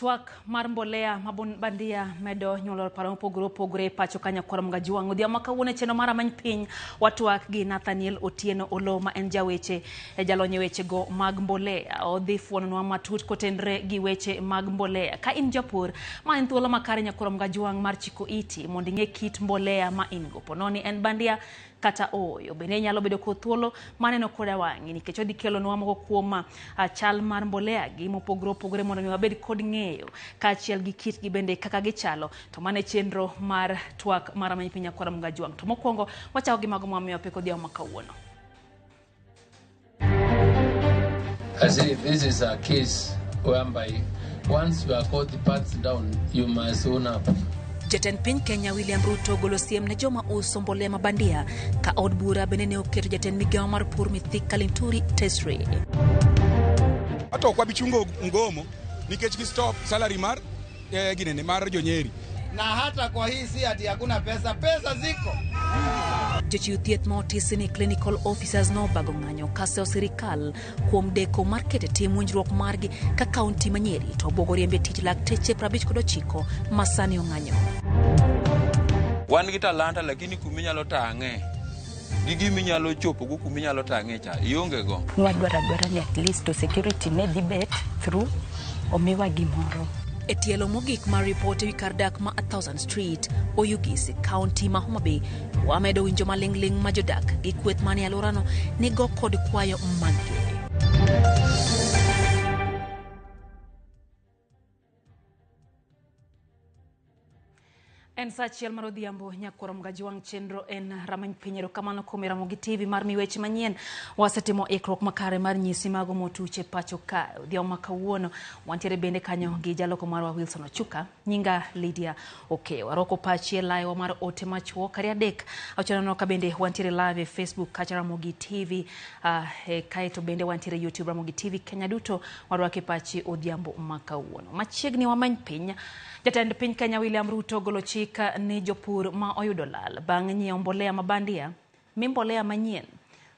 Twak mar mbolea ma bandia medo nyuolo paro mopogore opogore e pacho ka Nyakwar Mgajwang'. Odhiambo ma kawuono e chenro mar Amany Piny watwak gi Nathaniel Otieno Oloo ma en jaweche e jalony e wechego mag mbolea. Odhi fuononwa matut kotenre gi weche mag mbolea. Ka in japur, ma en thuolo makare Nyakwar Mgajwang' mar chiko iti mondo ing'e kit mbolea ma in go. Pononi en bandia kata ooyo. Bende inyalo bedo kod thuolo mar neno koda wang'i nikech odhi kelonwa moko kuom chal mar mbolea gi mopogore opogore mondo mi wabed kod ng'eyo kaachiel gi kitgi bende kaka gichalo. To mano e chenro mar twak mar Amany Piny Nyakwar Mgajwang'. To mokwongo wachako gi mago mwamiyo pek odhiambo ma kawuono. I say this is a case whereby once you are caught the pants down, you must own up. Jatend piny Kenya William Ruto ogolo siem ne joma uso mbolea ma bandia ka od bura bende ne oketo jatend migawo mar pur Mithika Linturi Tesre. Ato ok wabi chungo mgomo nikech gi stop salary mar ginene mar jonyeri. Na hata kwa hii si ati hakuna pesa, pesa ziko. Jochiw thieth ma otisi ni clinical officers nobago ng'anyo kaseyo sirikal kuom deko mar keto e tim winjruok margi ka kaunti ma Nyeri to obwogo riembe tich lakteche 59 ma sani ong'anyo. Wan gi talanta lakini kuminyalo tang'e gi giminyalo chopo go kuminyalo tang'e cha ionge go. Nwadwaro adwara ni at least to security ne dhi bet through omiwa gimoro. E tielo mogik mar ripot ewi kar dak ma 1000 Street, Oyugis, kaunti ma Homa Bay, wamedo winjo maling'ling' ma jodak gi kweth manie alworano nigo kod kwayo maggi. En saa achiel mar odhiambo nyakwar Mgajwang' chenro en Rameny Piny. Erokamano kuom Ramogi TV mar mi weche manyien. Wasetimo ikruok makare mar nyisi mago motuch e pacho ka. Odhiambo ma kawuono wantiere bende kanyo gi jaloko marwa Wilson Ochuka. Nyinga Lydia Okeyo. Warwako pachi e laewa mar ote machuok kari adek. Awachoneno ka bende wantiere live e Facebook kacha Ramogi TV. Kaeto bende wantiere YouTube Ramogi TV Kenya duto warwake pachi odhiambo ma kawuono. Machiegni wamany piny. Jatend piny Kenya William Ruto ogolo chik ni jopur ma oyudo lal bang' nyiewo mbolea ma bandia mi mbolea manyien.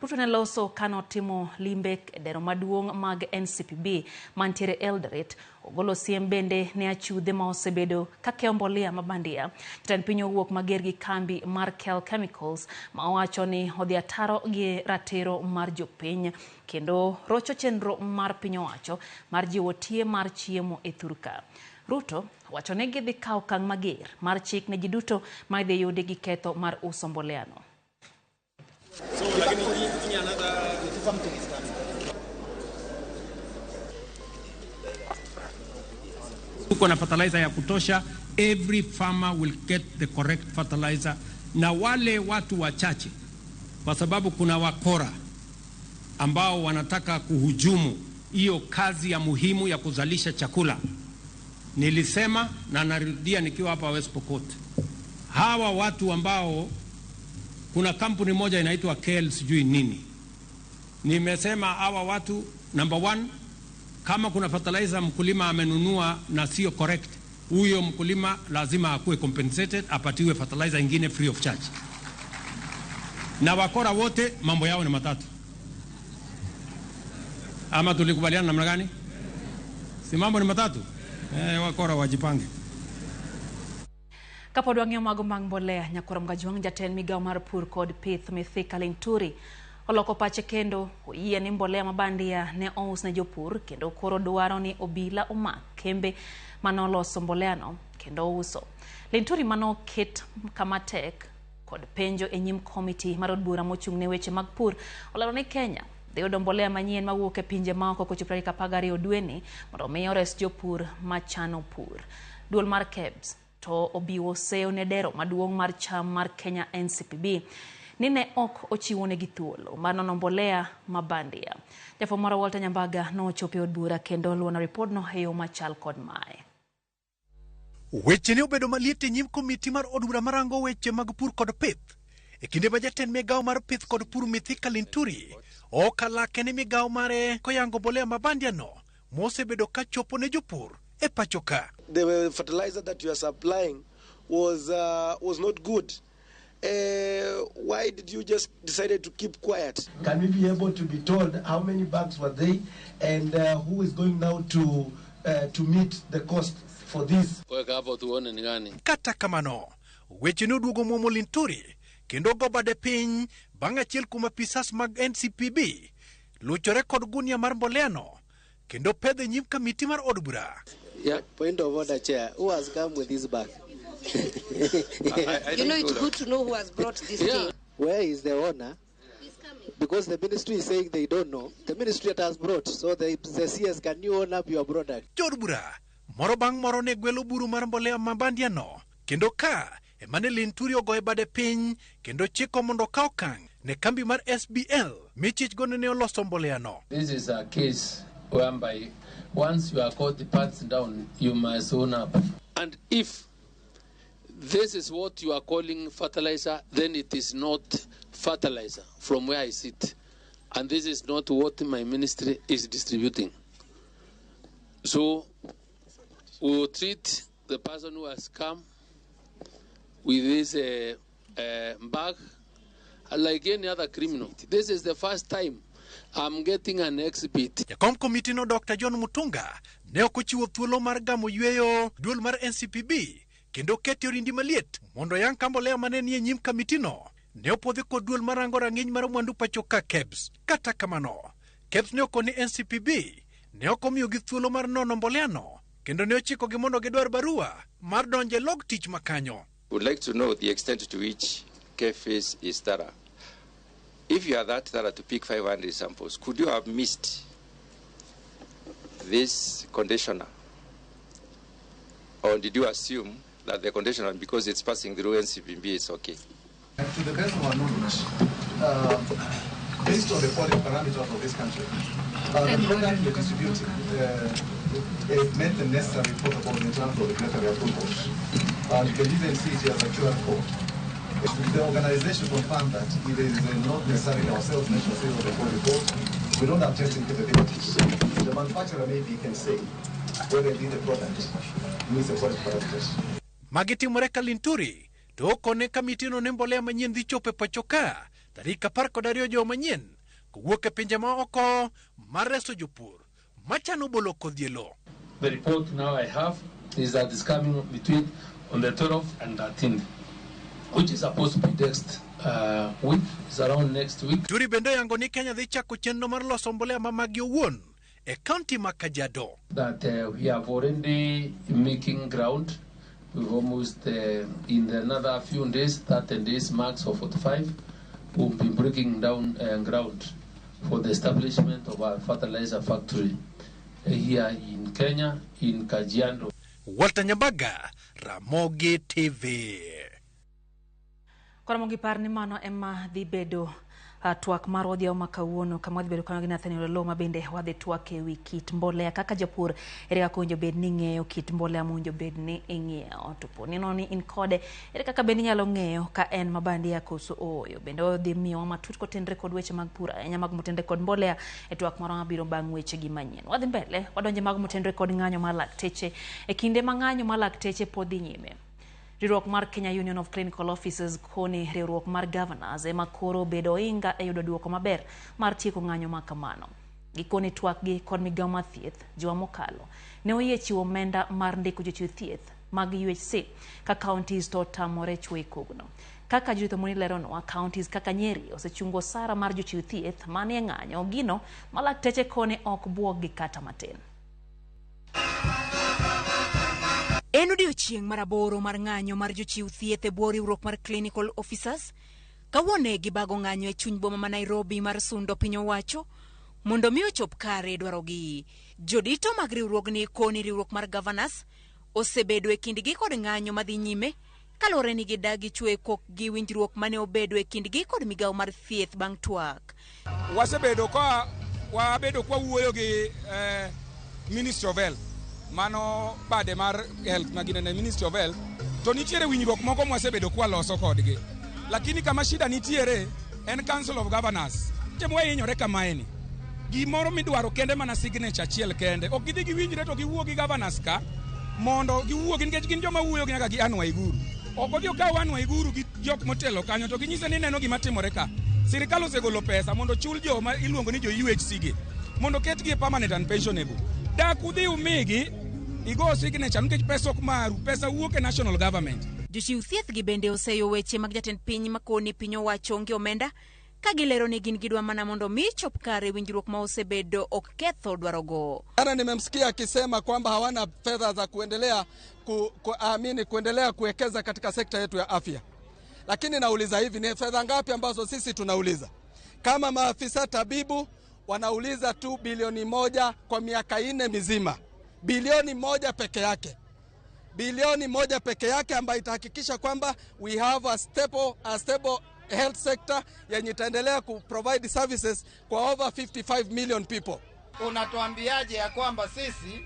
Ruto ne loso kanotimo limbe e dero maduong' mag NCPB mantiere Eldoret. Ogolo siem bende ne achudhe ma osebedo ka keyo mbolea ma bandia. Jatend piny owuok mager gi kambi mar Kel Chemicals ma owacho ni odhi ataro gi ratiro mar jopiny kendo rocho chenro mar piny owacho mar jiwo tie mar chiemo e thurka. Ruto wacho ni gidhi kawo okang' mager mar chik ne ji duto ma idhi yudi gi ketho mar uso mbolea no. Tuko na fertilizer ya kutosha, every farmer will get the correct fertilizer. Na wale watu wachache, kwa sababu kuna wakora ambao wanataka kuhujumu hiyo kazi ya muhimu ya kuzalisha chakula. Nilisema na narudia nikiwa hapa West Pokot, hawa watu ambao kuna kampuni moja inaitwa KL sijui nini, nimesema hawa watu number one, kama kuna fertilizer mkulima amenunua na sio correct, huyo mkulima lazima akuwe compensated, apatiwe fertilizer ingine free of charge. Na wakora wote mambo yao ni matatu. Ama tulikubaliana namna gani? Si mambo ni matatu? Wakora wajipange. Kapod wang'iyo mago mag mbolea, Nyakwar Mgajwang' jatend migawo mar pur kod pith Mithika Linturi oloko pache kendo oyie ni mbolea ma bandia ne ous ne jopur kendo koro dwaro ni obila omak kembe manoloso mbolea no kendo uso. Linturi manoket kama tek kod penjo e nyim komiti mar od bura mochung' ne weche mag pur olero ni Kenya dhi yudo mbolea manyien mawuok e pinje maoko kochopo tarik 12 dweni mondo mi ores jopur machano pur. Duol mar KEBS to obiwo seyo ne dero maduong' mar cham mar Kenya NCPB ni ne ok ochiwonegi thuolo mar nono mbolea ma bandia. Jafwambo marwa Walter Nyambaga nochopo e od bura kendo luwono ripodno e yo machal kod mae. Weche ne obedo maliet e nyim komiti mar od bura marango weche mag pur kod pith. E kinde ma jatend migawo mar pith kod pur Mithika Linturi okalake ni migawo mare koyango mbolea ma bandia no mosebedo ka chopo ne jopur e pacho ka. The fertilizer that you are supplying was not good. Why did you just decided to keep quiet? Can we be able to be told how many bags were they and who is going now to to meet the cost for this. Weka hapo tuone ni gani. Kata kamano, weche ne oduogo muomo Linturi kendo go bade piny bang' achiel kuom apisas mag NCPB luchore kod gunia mar mbolea no kendo pedho e nyim kamiti mar od bura. Yeah. Point of order, Chair. Who has come with this bag? I You know, think it's so. good to know who has brought this thing. Where is the owner? Because the ministry is saying they don't know. The ministry that has brought. So the CS, can you own up your product? Jood bura moro bang' moro ne gwelo buru mar mbolea ma bandia no kendo ka ema ne Linturi ogoye bade piny kendo chiko mondo okaw okang' ne kambi mar SBL michich go ne oloso mbolea no. This is a case whereby once you are caught the pants down, you must own up. And if this is what you are calling fertilizer, then it is not fertilizer from where I sit. And this is not what my ministry is distributing. So we will treat the person who has come with this bag like any other criminal. This is the first time I'm getting an exhibit. Jakom komiti no Dr. John Mutunga ne ok ochiwo thuolo mar gamo yweyo duol mar NCPB kendo kete orindi maliet mondo oyang ka mbolea mane nie nyim kamitino ne opuodhi kod duol marango rang'iny mar mwandu pacho ka KEBS. Kata kamano, KEBS ne okoni NCPB ne ok omiyogi thuolo mar nono mbolea no kendo ne ochikogi mondo gidwar barua mar donjo e log tich makanyo. Would like to know the extent to which KEPHIS is thorough. If you are that thorough to pick 500 samples, could you have missed this conditioner? Or did you assume that the conditioner, because it's passing through NCPB, is okay? To the best of our knowledge, based on the quality parameters of this country, the product we're distributing it met the necessary protocols in terms of regulatory approvals. You can even see it as a QR code. The organization confirmed that it is not necessarily ourselves national sales of the quality report. We don't have testing capabilities. The manufacturer maybe can say whether indeed the product meets the quality parameters. Magi timore ka Linturi to okone kamitino ne mbolea manyien dhi chopo e pacho ka tarik 12 juma manyien kowuok e pinje ma oko mar reso jopur machano bolo kodhi e lowo. The report now I have is that it's coming between on the 12th and 13th, which is supposed to be next week. It's around next week. Turi bende oyango ni Kenya dhi chako chenro mar loso mbolea ma magi owuon e kaunti ma Kajiado. That we have already making ground. We've almost in another few days, 30 days max or 45, we'll be breaking down ground for the establishment of our fertilizer factory here in Kenya, in Kajiado. Walter Nyambaga, Ramogi TV. Koro mondo gipar ni mano ema dhi bedo twak mar odhiambo ma kawuono kama wadhi bedo kanyo gi Nathaniel Oloo ma bende wadhi twak ewi kit mbolea kaka japur ere kaka owinjo bed ni ing'eyo kit mbolea mowinjo bed ni ing'iewo to po neno ni in kode ere kaka bende inyalo ng'eyo ka en mabandia koso ooyo bende odhi miyowa matut kotenre kod weche mag pur ahinya mag motenre kod mbolea e twak moro mabiro bang' weche gi manyien wadhi mbele wadonje mag motenre kod ng'anyo mar lakteche e kinde ma ng'anyo mar lakteche pod dhi nyime. Riwruok mar Kenya Union of Clinical Officers koni riwruok mar Governors ema koro bedo oinga e yudo duoko maber mar tieko ng'anyo ma kamano. Gikoni twak gi kod migawo mar thieth juma mokalo ne oyie chiwo omenda mar ndiko jochiw thieth mag UHC ka counties to otamore chwo e kogno. Kaka Judith Omoni leronwa, counties kaka Nyeri osechungo osara mar jochiw thieth manie ng'anyo gino ma lakteche koni ok buog gi kata matin. En odiochieng' mar aboro mar ng'anyo mar jochiw thieth e bwo riwruok mar Clinical Officers. Kawuono gibago ng'anyo e chuny boma ma Nairobi mar sundo piny owacho mondo mi ochop kare dwarogi. Jodito mag riwruogni koni riwruok mar Governors osebedo e kindgi kod ng'anyo madhi nyime kaluwore ni gidagi chwe kokgi winjruok mane obedo e kindgi kod migawo mar thieth bang' twak. Wasebedo ka wabedo kwa wuoyo gi Ministry of Health mano bade mar health ma ginene Ministry of Health to nitiere winjruok moko mwasebedo kwa loso kodgi lakini kama shida nitiere en Council of Governors mwahinyore kamaeni gimoro midwaro kende mana signature achiel kende ok gidhi giwinjre to giwuo gi governors ka mondo giwuogi nikech gin joma wuoyo gi nyaka gi Anne Waiguru ok odhi okaw Anne Waiguru gi jok motelo kanyo to ginyise ni neno gima timore ka sirikal osegolo pesa mondo ochul joma iluongo ni jo UHC gi mondo ketgi e permanent and pensionable dak udhi umigi Igo signature nikech pesa ok maru, pesa wuok e national government. Jochiw thieth gi bende oseyo weche mag jatend piny makoni piny owacho onge omenda ka gilero ni gin gidwa mana mondo mi chop kare winjruok ma osebedo ok ketho dwarogo. Jana nimemsikia akisema kwamba hawana fedha za kuendelea kuendelea kuwekeza katika sekta yetu ya afya. Lakini nauliza hivi, ni fedha ngapi ambazo sisi tunauliza? Kama maafisa tabibu wanauliza tu bilioni 1 kwa miaka 4 mizima. Bilioni 1 peke yake. Bilioni 1 peke yake ambayo itahakikisha kwamba we have a stable health sector yenye itaendelea ku provide services kwa over 55 million people. Unatuambiaje ya kwamba sisi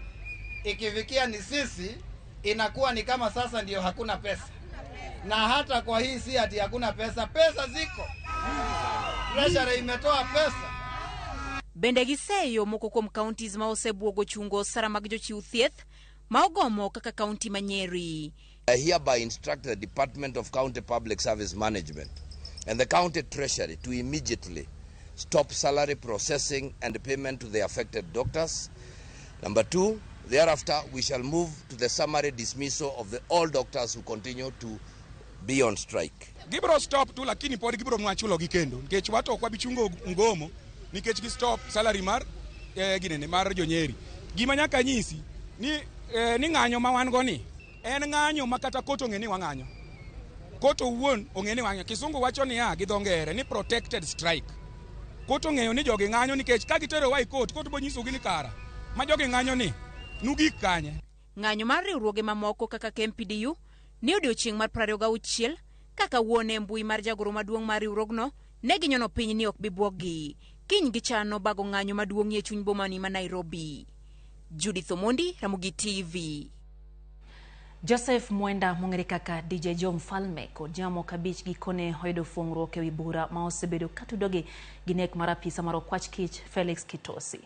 ikifikia ni sisi inakuwa ni kama sasa ndio hakuna pesa? Na hata kwa hii si ati hakuna pesa, pesa ziko. Treasury imetoa pesa. Bende giseyo moko kuom counties ma osebuogo chungo osara mag jochiw thieth ma ogomo kaka kaunti ma Nyeri. I hereby instruct the Department of County Public Service Management and the County Treasury to immediately stop salary processing and payment to the affected doctors. Number 2, thereafter we shall move to the summary dismissal of the all doctors who continue to be on strike. Gibro stop tu lakini pod gibro nwachulo gi kendo nikech watu ok wabi chungo ngomo nikech gi stop salary mar ginene mar jonyeri. Gima nyaka nyisi ni ng'anyo ma wan go ni en ng'anyo ma kata koto ong'e ni wang'anyo. Koto wuon ong'e ni wang'anyo. Kisungu wacho niya gi dho ngere ni protected strike. Koto ong'eyo ni jogi ng'anyo nikech ka gitero wa e kot, kot bo nyisogi ni kara ma jogi ng'anyo ni nugik kanye. Ng'anyo mar riwruoge mamoko kaka KMPDU ni odiochieng' mar 26 kaka wuone mbui mar jagoro maduong' mar riwruogno ne ginyono piny ni ok bi buoggi. Kiny gichano bago ng'anyo maduong' e chuny boma ni ma Nairobi. Judith Omondi, Ramogi TV. Joseph Mwenda mong'ere kaka DJ Joe Mfalme kod jomamoko 5 gikone oyudo fuong'ruok ewi bura ma osebedo katudogi gi nek mar apisa mar okwach kich Felix Kitosi.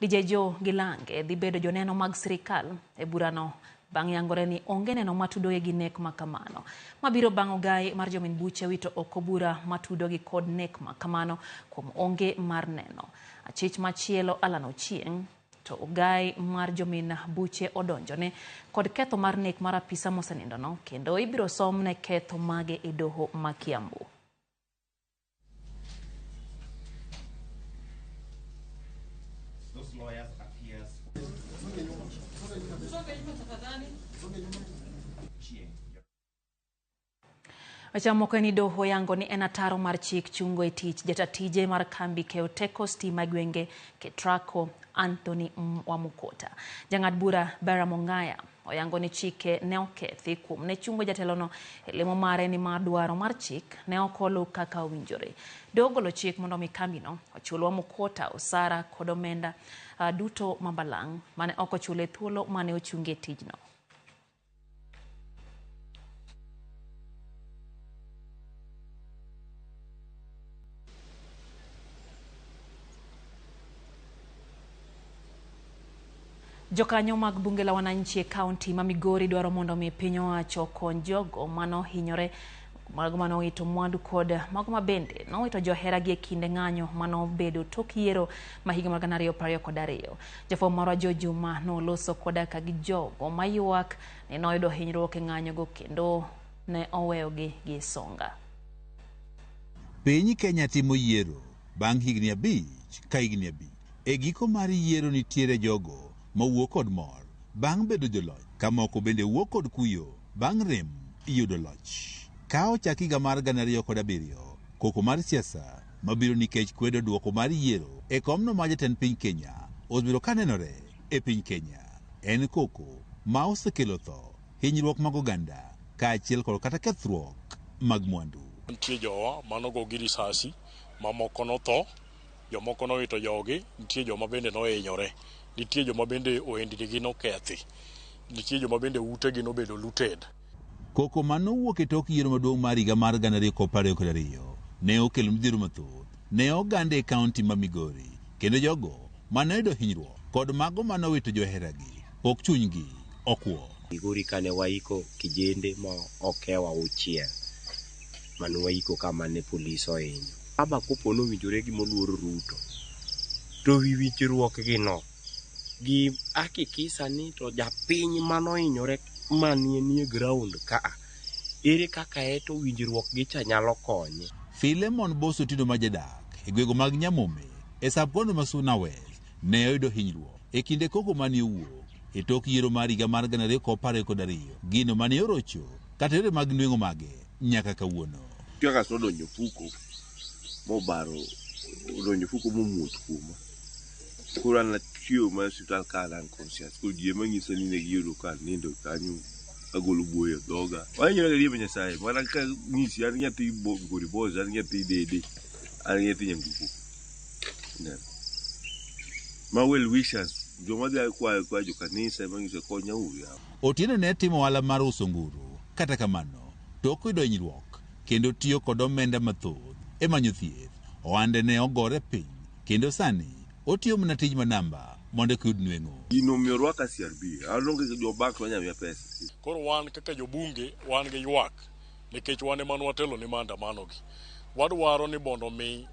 DJ Joe gi Lange dhi bedo joneno mag sirikal e burano bang' yangore ni onge neno matudogi gi nek makamano. Mabiro bang' ogai mar jomin buche wito oko bura matudogi kod nek makamano kuom onge mar neno. Achich machielo Alan Ochieng' to ogai mar jomin buche odonjone kod ketho mar nek mar apisa mosenindono kendo ibiro somne ketho mage e doho ma Kiambu. Weche mamoko en ni doho yango ni en ataro mar chik chungo e tich jatatije mar kambi keyo teko stima e gwenge Ketraco Anthony Wamukota. Jang'ad bura Bera Mong'aya oyango ni chike ne okethi kuom ne chungo jatelono e lemo mare ni mar dwaro mar chik ne ok oluw kaka owinjore. Doho ogolo chik mondo mi kambino ochul Wamukota osara kod omenda duto mabalang' mane ok ochule thuolo mane ochungie tijno. Jokanyo mag bunge la wananchi e kaunti ma Migori dwaro mondo mi piny owacho okony jogo manohinyore, mago manowito mwandu kod mago mabende nowito joheragi e kinde ng'anyo manobedo tok yiero ma higa mar 2022. Jafwambo marwa Joe Juma noloso koda ka gi jogo maywak ni noyudo hinyruok e ng'anyogo kendo ne oweyogi gi songa. Piny Kenya timo yiero bang' higni 5 ka higni 5. E giko mar yiero nitiere jogo mawuok kod mor bang' bedo joloch, ka moko bende wuok kod kuyo bang' rem yudo loch. Ka ochak higa mar 2007, koko mar siasa mabiro nikech kwedo duoko mar yiero e komno ma jatend piny Kenya osebedo kanenore e piny Kenya. En koko ma osekelo tho, hinyruok mag oganda kaachiel kod kata kethruok mag mwandu. Nitie jowa manogo gi risasi, mamoko notho, jomoko nowito jogi, nitie joma bende nohinyore. Nitie joma bende ohendnigi nokethi, nitie joma bende utegi nobedo looted. Koko manowuok e tok yiero maduong' mar higa mar 2022 ne okelo midhiero mathoth ne oganda e kaunti ma Migori, kendo jogo manoyudo hinyruok kod mago manowito joheragi pok chunygi okwo. Migori kane waiko kijende ma okewa 6 mane waiko kama ne polis ohinyo. Baba kopo nowinjore gi moluor Ruto to wi winjruok gi no Gi hakikisha ni to japiny manohinyore manie nie ground kaa, ere kaka eto winjruok gi cha nyalo konye. Philemon Boss Otieno ma jadak e gwenge mag Nyamome e sub-county ma Suna West ne oyudo hinyruok e kinde koko mane owuok e tok yiero mar higa mar 2022, gino mane orocho kata yore mag nweng'o mage nyaka kawuono. Teargas nodonjo fuko mobaro, odonjo fuko momuoch kuoma. Koro an achiewo mana e osiptal ka an unconscious. Koro ji ema nyisa ni ne giyudo ka anindo kanyo agolo buoyo e dhoga. Wahinyore gadier Nyasaye. Mana ka nyisi an nyathi Migori Boys, an nyathi Dede, an nyathi Nyanguku. Ineno. Ma well wishers, joma dhi kwayo kwayo jo kanisa ema nyiso konya uru yawa. Otieno ne timo ohala mar uso nguru, kata kamano, tok yudo hinyruok kendo tiyo kod omenda mathoth e manyo thieth, ohande ne ogore piny kendo sani otiyo mana tij manamba mondo eka oyud nweng'o. Gino omiyo orwaka CRB. An onge jo bank manyalo miya pesa. Koro wan kaka jobunge wan gi ywak nikech wan ema nwatelo ni maandamano gi. Wadwaro ni mondo mi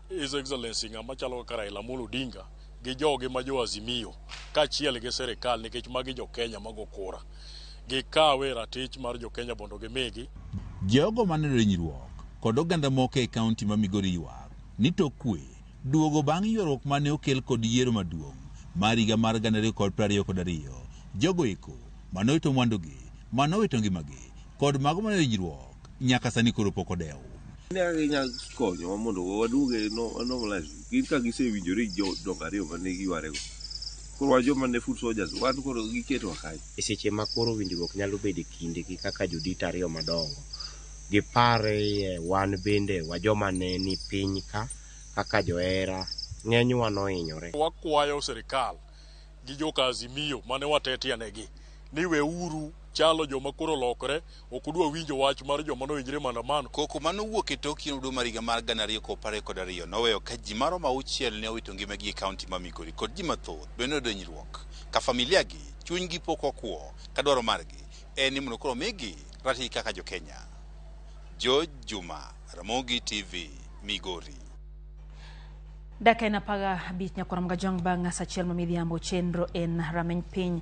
His Excellency ng'ama chalo kaka Raila Amolo Odinga gi joge ma jo Azimio kaachiel gi sirikal nikech magi jo Kenya mago kura gikawe ratich mar jo Kenya mondo gimigi. Jogo maneno hinyruok kod oganda moko e kaunti ma Migori ywak ni tok kwe duogo bang' ywaruok mane okel kod yiero maduong' mar higa mar 2022, jogo eko manowito mwandugi, manowito ngimagi kod mago mane hinyruok nyaka sani koro pok odew. Ne kaka ginyalo konyowa mondo waduog e normalize. Gin ka gisewinjore gi jodongo ariyo mane giywarego. Koro wan joma ne foot soldiers, wan koro giketowa kanye? E seche ma koro winjruok nyalo bedo e kindgi kaka jodito ariyo madongo, gipare wan bende wa joma ne ni piny ka kaka johera, ng'enywa nohinyore. Wakwayo sirikal gi joka Azimio mane watetia negi ni weuru chalo joma koro olokore, ok udwa winjo wach mar joma nohinyre maandamano. Koko mane owuok e tok yiero maduong' mar higa mar 2022 noweyo ka ji maromo 6 ne owito ngimagi e kaunti ma Migori kod ji mathoth bende noyudo hinyruok ka familia gi chunygi pok okwo ka dwaro margi en ni mondo koro migi ratich kaka jo Kenya. George Juma, Ramogi TV, Migori. Dakika en 15 nyakwar Mgajwang' bang' saa achiel ma midhiambo chenro en rameny piny.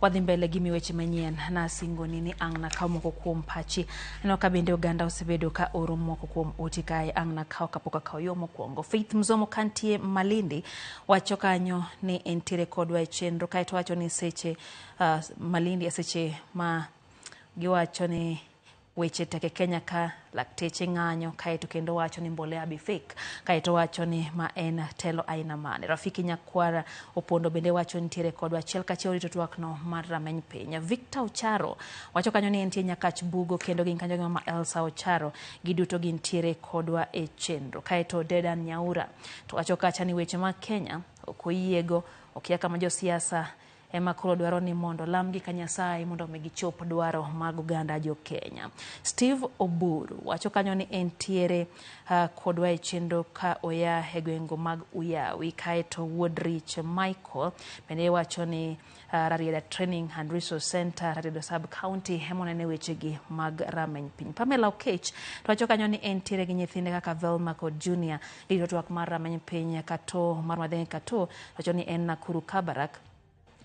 Wadhi mbele gi miweche manyien nasingoni ni ang' nakaw moko kuom pachi. Aneno ka bende oganda osebedo ka oro moko kuom oti kae ang' nakaw kapok akaw yo mokwongo. Faith Mzomo kantie Malindi wacho kanyo ni entiere kodwa e chenro kaeto wacho ni seche Malindi e seche ma giwacho ni weche tek e Kenya ka lakteche ng'anyo kaeto kendo wacho ni mbolea be fake kaeto wacho ni ma en telo aina mane. Rafiki Nyakwara Opondo bende wacho nitiere kodwa achiel kachiel rito twak no mar rameny piny. Victor Ocharo wacho kanyo ni entie Nyakach Bugo kendo gin kanyo gi mama Elsa Ocharo giduto gintiere kodwa e chenro. Kaeto Dedan Nyaura to wacho kacha ni weche mag Kenya ok oyiego, okia kama josiasa ema koro dwaro ni mondo lamgi ka Nyasaye mondo mi gichop dwaro mag oganda jo Kenya. Steve Oburu wacho kanyo ni entiere kodwa e chenro ka oya e gwengo mag Uyawi. Kaeto Wuod Rich Michael bende wacho ni Rarieda Training and Resource Center, Rarieda Sub County emonene wechegi mag rameny piny. Pamela Okech to wacho kanyo ni entiere gi nyithinde kaka Velma kod Junior girito twak mar rameny piny. Kato mar Madhenge Kato wacho ni en Nakuru Kabarak.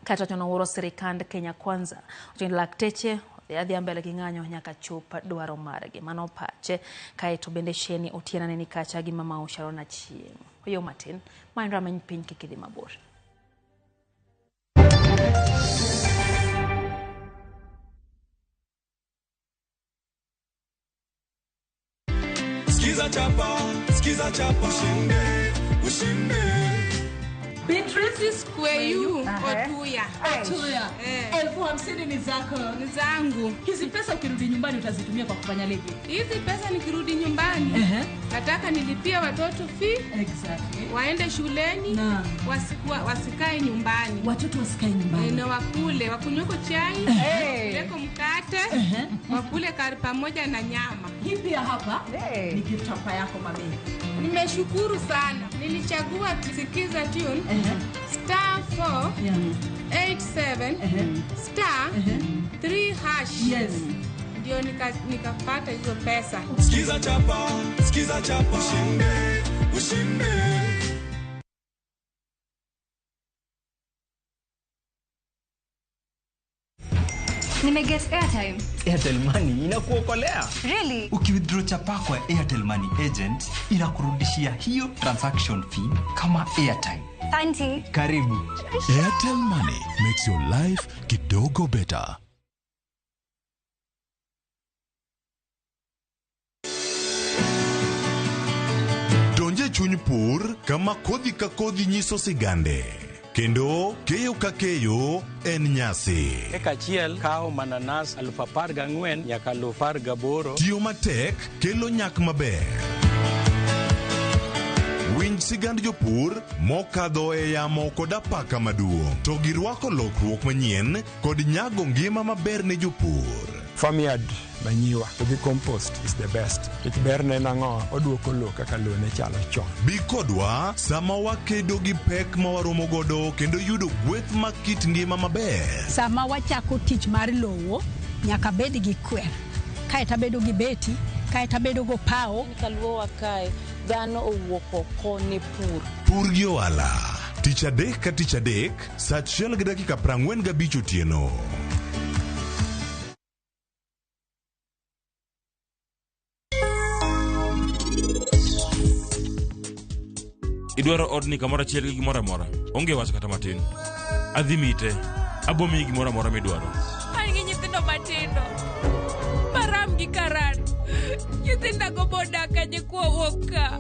Kaeto wacho nowuoro sirikand Kenya Kwanza. Wacho ni lakteche odhi adhiya mbele gi ng'anyo nyaka chop dwaro margi. Mano pache. Kaeto bende Sheni Otieno ne ni kacha gi mama Sharon Achieng'. Oyo matin, ma en rameny piny kik idhi mabor. Skiza chapa, skiza chapa, ushinde, ushinde. Beatrice Kweyu Otuya. Otuya. 50,000 ni zako. Ni zangu. Hizi pesa ukirudi nyumbani utazitumia kwa kufanya lipi? Hizi pesa nikirudi nyumbani, nataka nilipie watoto fee. Exactly. Waende shuleni, wasikae nyumbani. Watoto wasikae nyumbani. Na wakule, wakunyweko chai, leko mkate, wakule kari pamoja na nyama. Hii pia hapa ni gift hapa yako mami. Nimeshukuru sana. Nilichagua Sikiza Tune star 4 87 star 3 hash. Yes. Ndio nikapata hizo pesa. Sikiza chapa, sikiza chapa, ushinde, ushinde. Nimeget airtime. Airtel Money inakuokolea. Really? Ukiwithdraw chapa kwa Airtel Money agent inakurudishia hiyo transaction fee kama airtime. Auntie. Karibu. Airtel Money makes your life kidogo better. Donje chuny pur kama kodhi ka kodhi nyiso sigande. Kendo keyo ka keyo en nyasi. Eka achiel kawo mananas 14,000 nyaka 18,000. Tiyo matek kelo nyak maber. Winj sigand jopur mokadho e yamo kod apaka maduong', to girwako lokruok manyien kod nyago ngima maber ne jopur. Farmyard manyiwa to gi compost is the best. Nikech berne en ang'o? Oduoko lowo kaka lowo ne chalo chon. Bi kodwa sama wakedo gi pek ma waromo godo kendo yudo gweth mag kit ngima maber. Sama wachako tich mar lowo, nyaka bed gi kwer. Kaeto abedo gi beti, kaeto abedo go pawo. Kaluowa kae, dhano owuok oko ne pur. Pur gi ohala. Tich adek ka tich adek, saa 1:45 otieno. Idwaro odni kamoro achiel gi gimoro amora. Onge wach kata matin. Adhi mite. Abo miyi gimoro amora midwaro. An gi nyithindo matindo. Param gi Karan. Nyithindago bodak kanye kwawuok ka.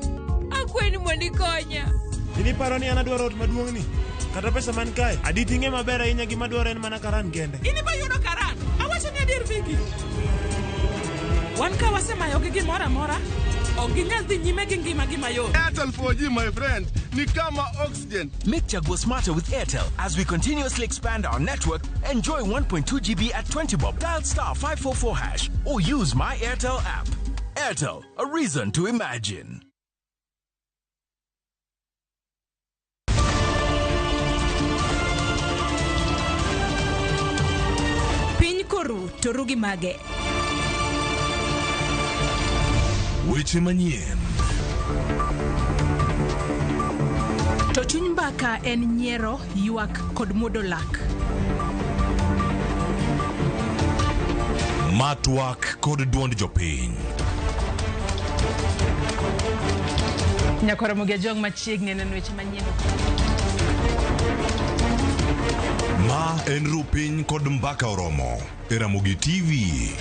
Akwayi ni mondo ikonya. In iparo ni an adwaro ot maduong'ni? Kata pesa man kae, adi ting'e maber ahinya gima dwaro en mana Karan kende. In ibo yudo Karan. Awacho ni adier Viki. Wan ka wasemayogi gimoro amora, ok ginyal dhi nyime gi ngimagi mayot. Airtel 4G, my friend, ni kama oxygen. Make Jaguar smarter with Airtel. As we continuously expand our network, enjoy 1.2 GB at 20 bob. Dial star 544 hash or use my Airtel app. Airtel, a reason to imagine. Piny koru to ru gi mage. Weche manyien. To chuny mbaka en nyiero, ywak kod muodo lak. Matwak kod duond jopiny. Nyakwar Ramogi Ajwang' machiegni neno weche manyien. Ma en Rupiny kod Mbaka Oromo e Ramogi TV.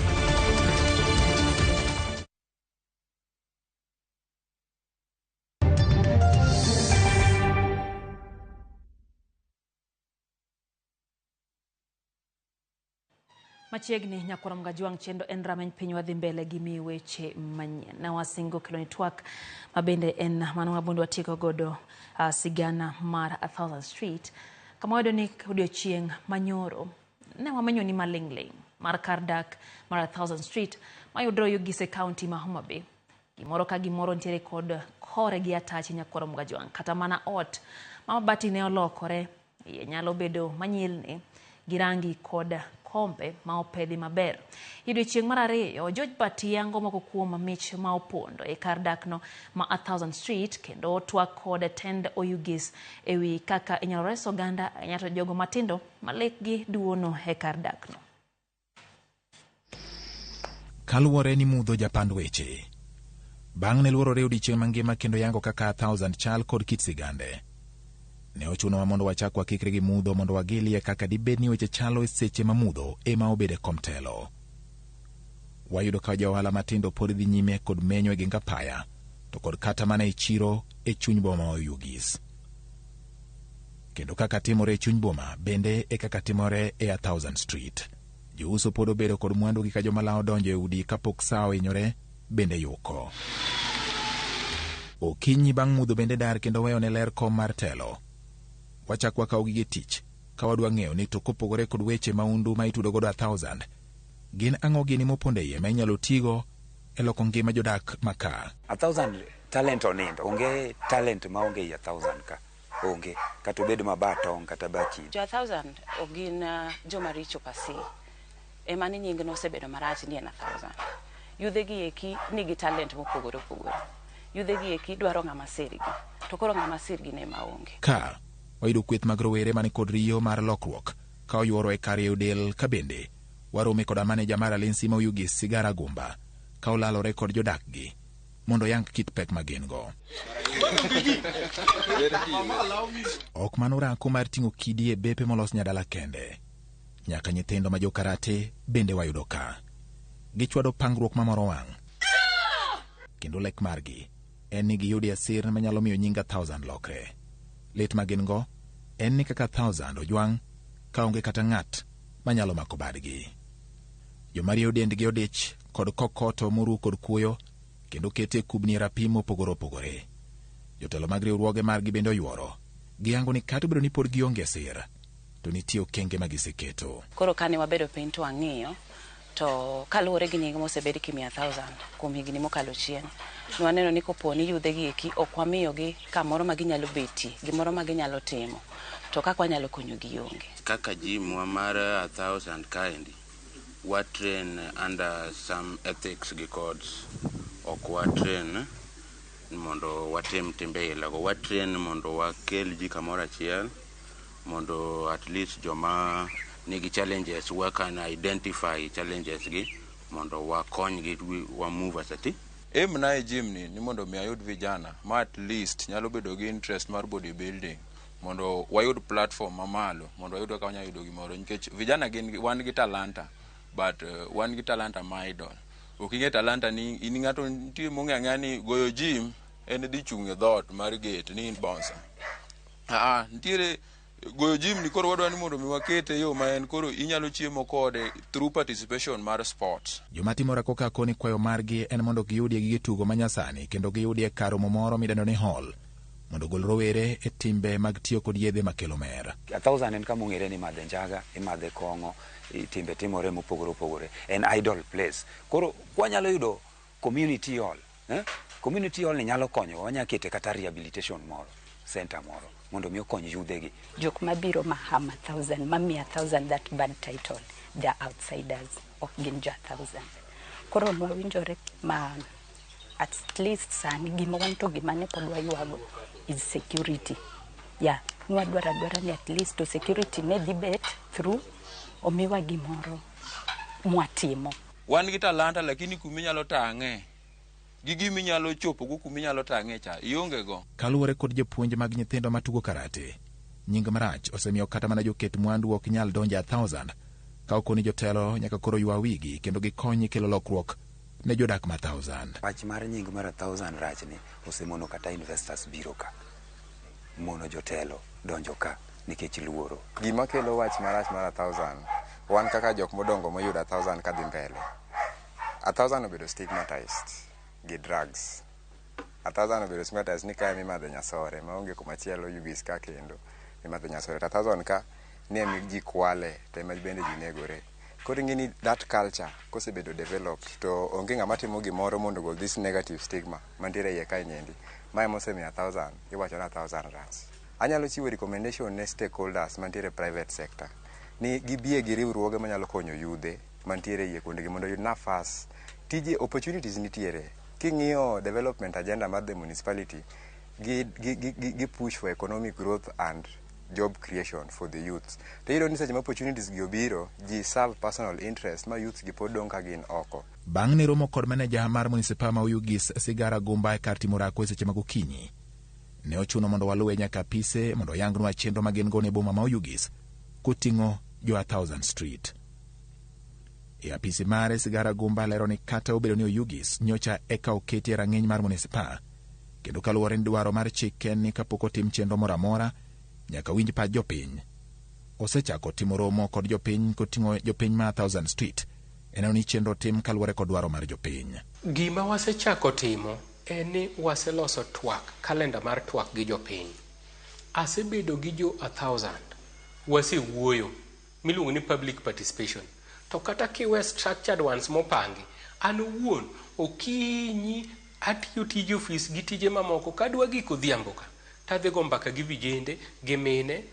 Machiegni nyakwar Ramogi Ajwang' chendo en rameny piny wadhi mbele gi mi weche manyien. Na wasingo kelo ni twak ma bende en mano mabondo watieko godo sigana mar 1000 Street. Kama wayudo ni odiochieng' manyoro ne wamenyo ni maling'ling' mar kar dak mar 1000 Street mayudore Oyugis e kaunti ma Homa Bay. Gimoro ka gimoro nitiere kod kore gi atachi nyakwar Ramogi Ajwang'. Kata mana ot ma mabati ne olokore iye nyalo bedo manyilni gi rangi kod kombe ma opedhi maber. Odiochieng' mar ariyo, George Bati yango moko kuom mich ma opondo e kar dakno ma 1000 Street kendo twak kod tend Oyugis ewi kaka inyalo res oganda ahinya to jogo matindo ma lekgi duono e kar dakno. Kaluwore ni mudho japand weche. Bang' ne luorore odiochieng' mangima kendo yango kaka 1000 chal kod kit sigande. Ne ochunowa mondo wachak wakikre gi mudho mondo wagilie kaka dibed ni weche chalo e seche ma mudho ema obedo e kom telo. Wayudo ka johala matindo pod dhi nyime kod menyo e geng apaya to kod kata mana e chiro e chuny boma ma Oyugis. Kendo kaka timore e chuny boma bende e kaka timore e 1000 Street. Jouso pod obedo kod mwandugi ka joma lawo donjo e udi kapok saa ohinyore bende yuko. Okinyi bang' mudho bende dar kendo weyo ne ler kom mar telo. Wachak wakaw gige tich ka wadwa ng'eyo ni to kopogore kod weche maundu ma itudo godo 1000, gin ang'o gini mopondo e iye ma inyalo tigo e loko ngima jodak ma ka. 1000 talent onindo, onge talent ma onge ei 1000 ka, onge, kata obed ma ba tong' kata ba chidi. Jo 1000 ok gin joma richo pasi, ema ni nying no osebedo marach ni en 1000. Yudhe gi eki nigi talent mopogore opogore. Yudhe gi eki dwaro ng'ama sirgi, to koro ng'ama sirgi ne ma onge. Ka wayudo kweth mag rowere mani kod riyo mar lokruok ka oyuoro e kar rieyo del ka bende Warome koda maneja mar Alinsi ma Oyugis Sigara Gumba ka olalore kod jodakgi mondo oyang kit pek ma gin go. Ok mano rako mar ting'o kidi e bepe molos nyadala kende. Nyaka nyithindo ma jokarate bende wayudo ka. Gichwado pangruok mamoro wang'. Kendo lek margi en ni giyudi asir manyalo miyo nying 1000 lokre. Lit ma gin go en ni kaka 1000 ojwang' kaonge kata ng'at manyalo mako badgi. Joma rieyo dendgi odich kod kokoto moru kod kuoyo kendo kete e kubni e rapim mopogore opogore. Jotelo mag riwruoge margi bende oyuoro. Giyango ni kata obedo ni pod gionge sir, to nitie okenge ma giseketo. Koro kane wabedo piny to wang'iyo, to kaluwore gi nying mosebed kimiyo 1000 kuom higni mokalo chien, nwaneno ni kopo ni yudhe gi eki ok wamiyogi kamoro ma ginyalo betie, gimoro ma ginyalo timo, to kaka wanyalo konyogi onge. Kaka gym wa mar 1000 kaendi, wa train under some ethics gi codes. Ok wa train mondo watim timbe ilago. Wa train mondo wakel ji kamoro achiel, mondo at least joma nigi challenges, we can identify challenges gi, mondo wakonygi, wa move as a team. Aim na e gym ni mondo mi ayud vijana ma at least nyalo bedo gi interest mar bodybuilding, mondo wayud platform mamalo, mondo wayud kaka wanyalo yudo gimoro, nikech vijana gin wan gi talanta, but wan gi talanta ma idle. Ok ing'e talanta ni in ng'ato nitie mong'e ang'eya ni goyo gym en dhi chung' e dhoot mar gate ni in bouncer. Nitiere goyo gym ni koro wadwa ni mondo mi wakete yo ma en koro inyalo chiemo kode through participation mar sports. Joma timo orako ka koni kwayo margi en mondo giyudie gige tugo manyasani kendo giyudie kar romo moro midendo ni hall mondo ogol rowere e timbe mag tiyo kod yedhe makelo mer. 1000 en kama ong'ere ni imadhe njaga, imadhe kong'o, timbe timore mopogore opogore. En idle place. Koro kwanyalo yudo community hall, Community hall ni nyalo konyowa, wanyalo kete kata rehabilitation moro, center moro, mondo mi okony yudhegi. Jok mabiro mahama 1000, mamiya 1000 that bad title, they are outsiders, ok gin jo 1000. Koro nwawinjore ma at least sani gima wan to gima ne pod waywago is security. Yeah, nwadwaro adwara ni at least to security ne dhi bet through omiwa gimoro mwatimo. Wan gi talanta lakini kuminyalo tang'e gi giminyalo chopo go kuminyalo tang'e cha ionge go. Kaluwore kod jopuonj mag nyithindo matugo karate, nying marach osemiyo kata mana joket mwandu ok nyal donjo e 1000 ka okoni jotelo nyaka koro ywa wigi kendo gikony kelo lokruok ne jodak ma 1000. Wach mar nying mar 1000 rach ni osemono kata investors biro ka, mono jotelo donjo ka nikech luoro. Gima kelo wach marach mar 1000, wan kaka jok modongo moyudo 1000 kadhi mbele. 1000 obedo stigmatized gi drugs. 1000 obedo stigmatized ni kae mimadhe nyasore, maonge kumachielo Oyugis ka kendo mimadhe nyasore. To 1000 ka ni ema ji kwale to ema bende ji negore. Koro ing'e ni that culture kosebedo developed to onge ng'ama timo gimoro mondo ogol this negative stigma mantiere iye kae nyendi. Ma ema osemiyo 1000 iwacho ni 1000 rach. Anyalo chiwo recommendation ne stakeholders mantiere private sector ni gibie gi riwruoge manyalo konyo yudhe mantiere iye kuondegi mondo oyud nafas. Tije opportunities nitiere. King'iyo development agenda mar the municipality, gi push for economic growth and job creation for the youths. To iyudo ni seche ma opportunities gi obiro, ji serve personal interest ma youths gi pod dong' ka gin oko. Bang' ne romo kod maneja mar munisipal ma Oyugis Sigara Gumba e kar timo orako e seche mag okinyi, ne ochuno mondo waluwe nyaka apise mondo oyangnwa chenro ma gin go ne boma ma Oyugis koting'o jo 1000 Street. E apisi mare, Sigara Gumba lero ni kata obedo ni Oyugis nyocha eka oketi e rang'iny mar munisipal, kendo kaluwore ni dwaro mar chik en ni kapok otim chenro moro amora nyaka winj pach jopiny. Osechako timo romo kod jopiny koting'o jopiny ma 1000 Street eneno ni chenro tim kaluwore kod dwaro mar jopiny. Gima wasechako timo en ni waseloso twak, kalenda mar twak gi jopiny. Asebedo gi jo 1000, wasewuoyo, miluongo ni public participation. To kata kiwe structured ones mopangi, an owuon okinyi atiyo tije ofis gi tije mamoko, kadwa gik odhiambo ka, tadhi go mbaka gi vijende, gi mine,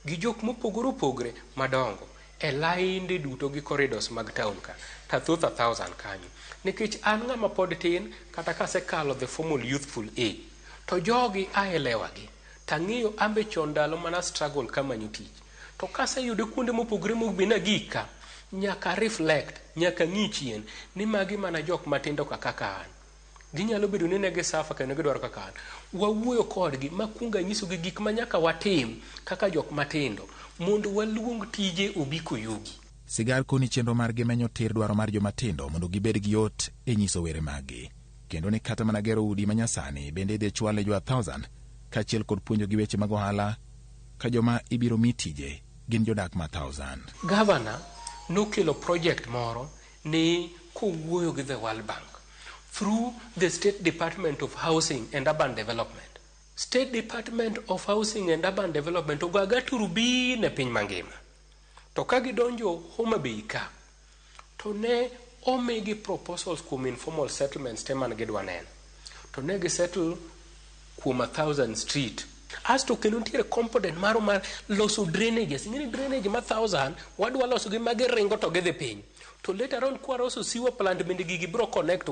gi jok mopogore opogore madongo e lainde duto gi corridors mag town ka, ta thoth 1000 kanyo. Nikech an ng'ama pod tin, kata kasekalo the formal youthful age, to jogi aelewa gi. Tang'eyo ambe chon ndalo mana struggle kamanyo tich. To kaseyude kuonde mopogore mobed nagik ka, Nyaka reflect, nyaka ng'i chien ni magi mana jok matindo ka kaka an. Ginyalo bedo ni ne gisafa kendo gidwaro kaka an. Wawuoyo kodgi makwongo anyisogi gik ma nyaka watim kaka jok matindo mondo waluong tije obi koyugi. Sigar koni chenro margi menyo tir dwaro mar jomatindo mondo gibed gi yot e nyiso were maggi. Kendo ni kata mana gero udi manyasani bende idhi chwal ne jo 1000 kaachiel kod puonjogi weche mag ohala ka joma ibiro mi tije gin jodak ma 1000. Gavana nokelo project moro ni kowuoyo gi the World Bank through the State Department of Housing and Urban Development. State Department of Housing and Urban Development ogaga turubin e piny mangima. To ka gidonjo Homa Bay ka, to ne omigi proposals kuom informal settlements te mane gidwa neno. To ne gisettle kuom 1000 street. Asto kendo nitiere component maro mar loso drainages. Ing'eni drainage ma 1000 wadwa loso gi ma giringo to gidhi piny. To later on kwaloso sewer plant bende gigi biro connect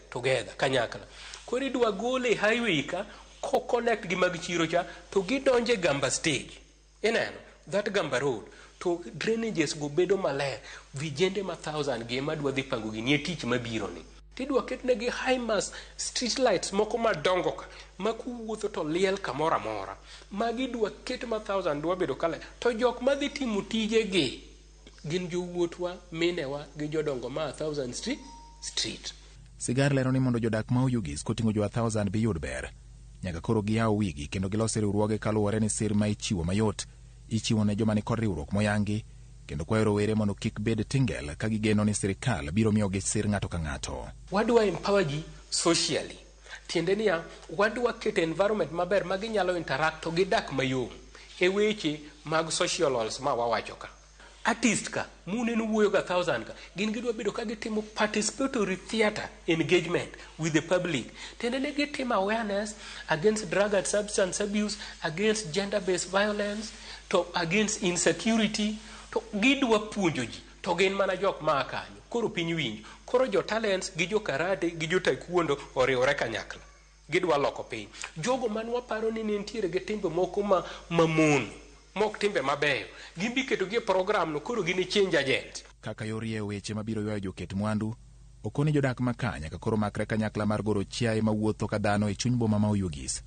together kanyakla. Koro idwa gole e highway ka ko connect gi mag chiro cha to gidonje Gamba stage. Ineno that Gamba road to drainages go bedo maler. Vijende ma 1000 gi ema dwa dhi pango gini e tich mabiro ni. Tidwa ketnegi high mast street lights moko madongo ka ma kuwuotho to liel kamoro amora. Magi dwa ket ma 1000 dwa bedo kale. To jok madhi timo tijegi gin jowuotwa, minewa gi jodongo ma 1000 street. Sigar lero ni mondo jodak ma Oyugis koting'o jo 1000 bi yud ber, nyaka koro giyaw wigi kendo gilos riwruoge kaluwore ni sir ma ichiwo mayot ichiwo ne joma nikod riwruok moyangi kendo kwayo rowere mondo kik bed tingel ka gigeno ni sirikal biro miyogi sir ng'ato ka ng'ato. Wadwa empower ji socially. Tiende niya, wadwa keto environment maber ma ginyalo interact to gidak mayom e weche mag social roles ma wawacho ka. Artist ka, muneno wuoyo ga 1000 ka, gin gidwa bedo ka gitimo participatory theatre engagement with the public. Tiende ni gitimo awareness against drug and substance abuse, against gender-based violence, to against insecurity, to gidwa puonjo ji, to gin mana jok maa kanyo. Koro piny winjo. Koro jo talents gi jo karate gi jo taekwondo oriwore kanyakla. Gidwa loko piny. Jogo man waparo ni nitiere gi timbe moko ma mamono, mok timbe mabeyo, gin bi ketogi e program no, koro gin e change agent. Kaka yor rieyo weche mabiro ywayo joket mwandu, okoni jodak ma ka nyaka koro makre kanyakla mar goro chiaye mawuotho ka dhano e chuny boma ma Oyugis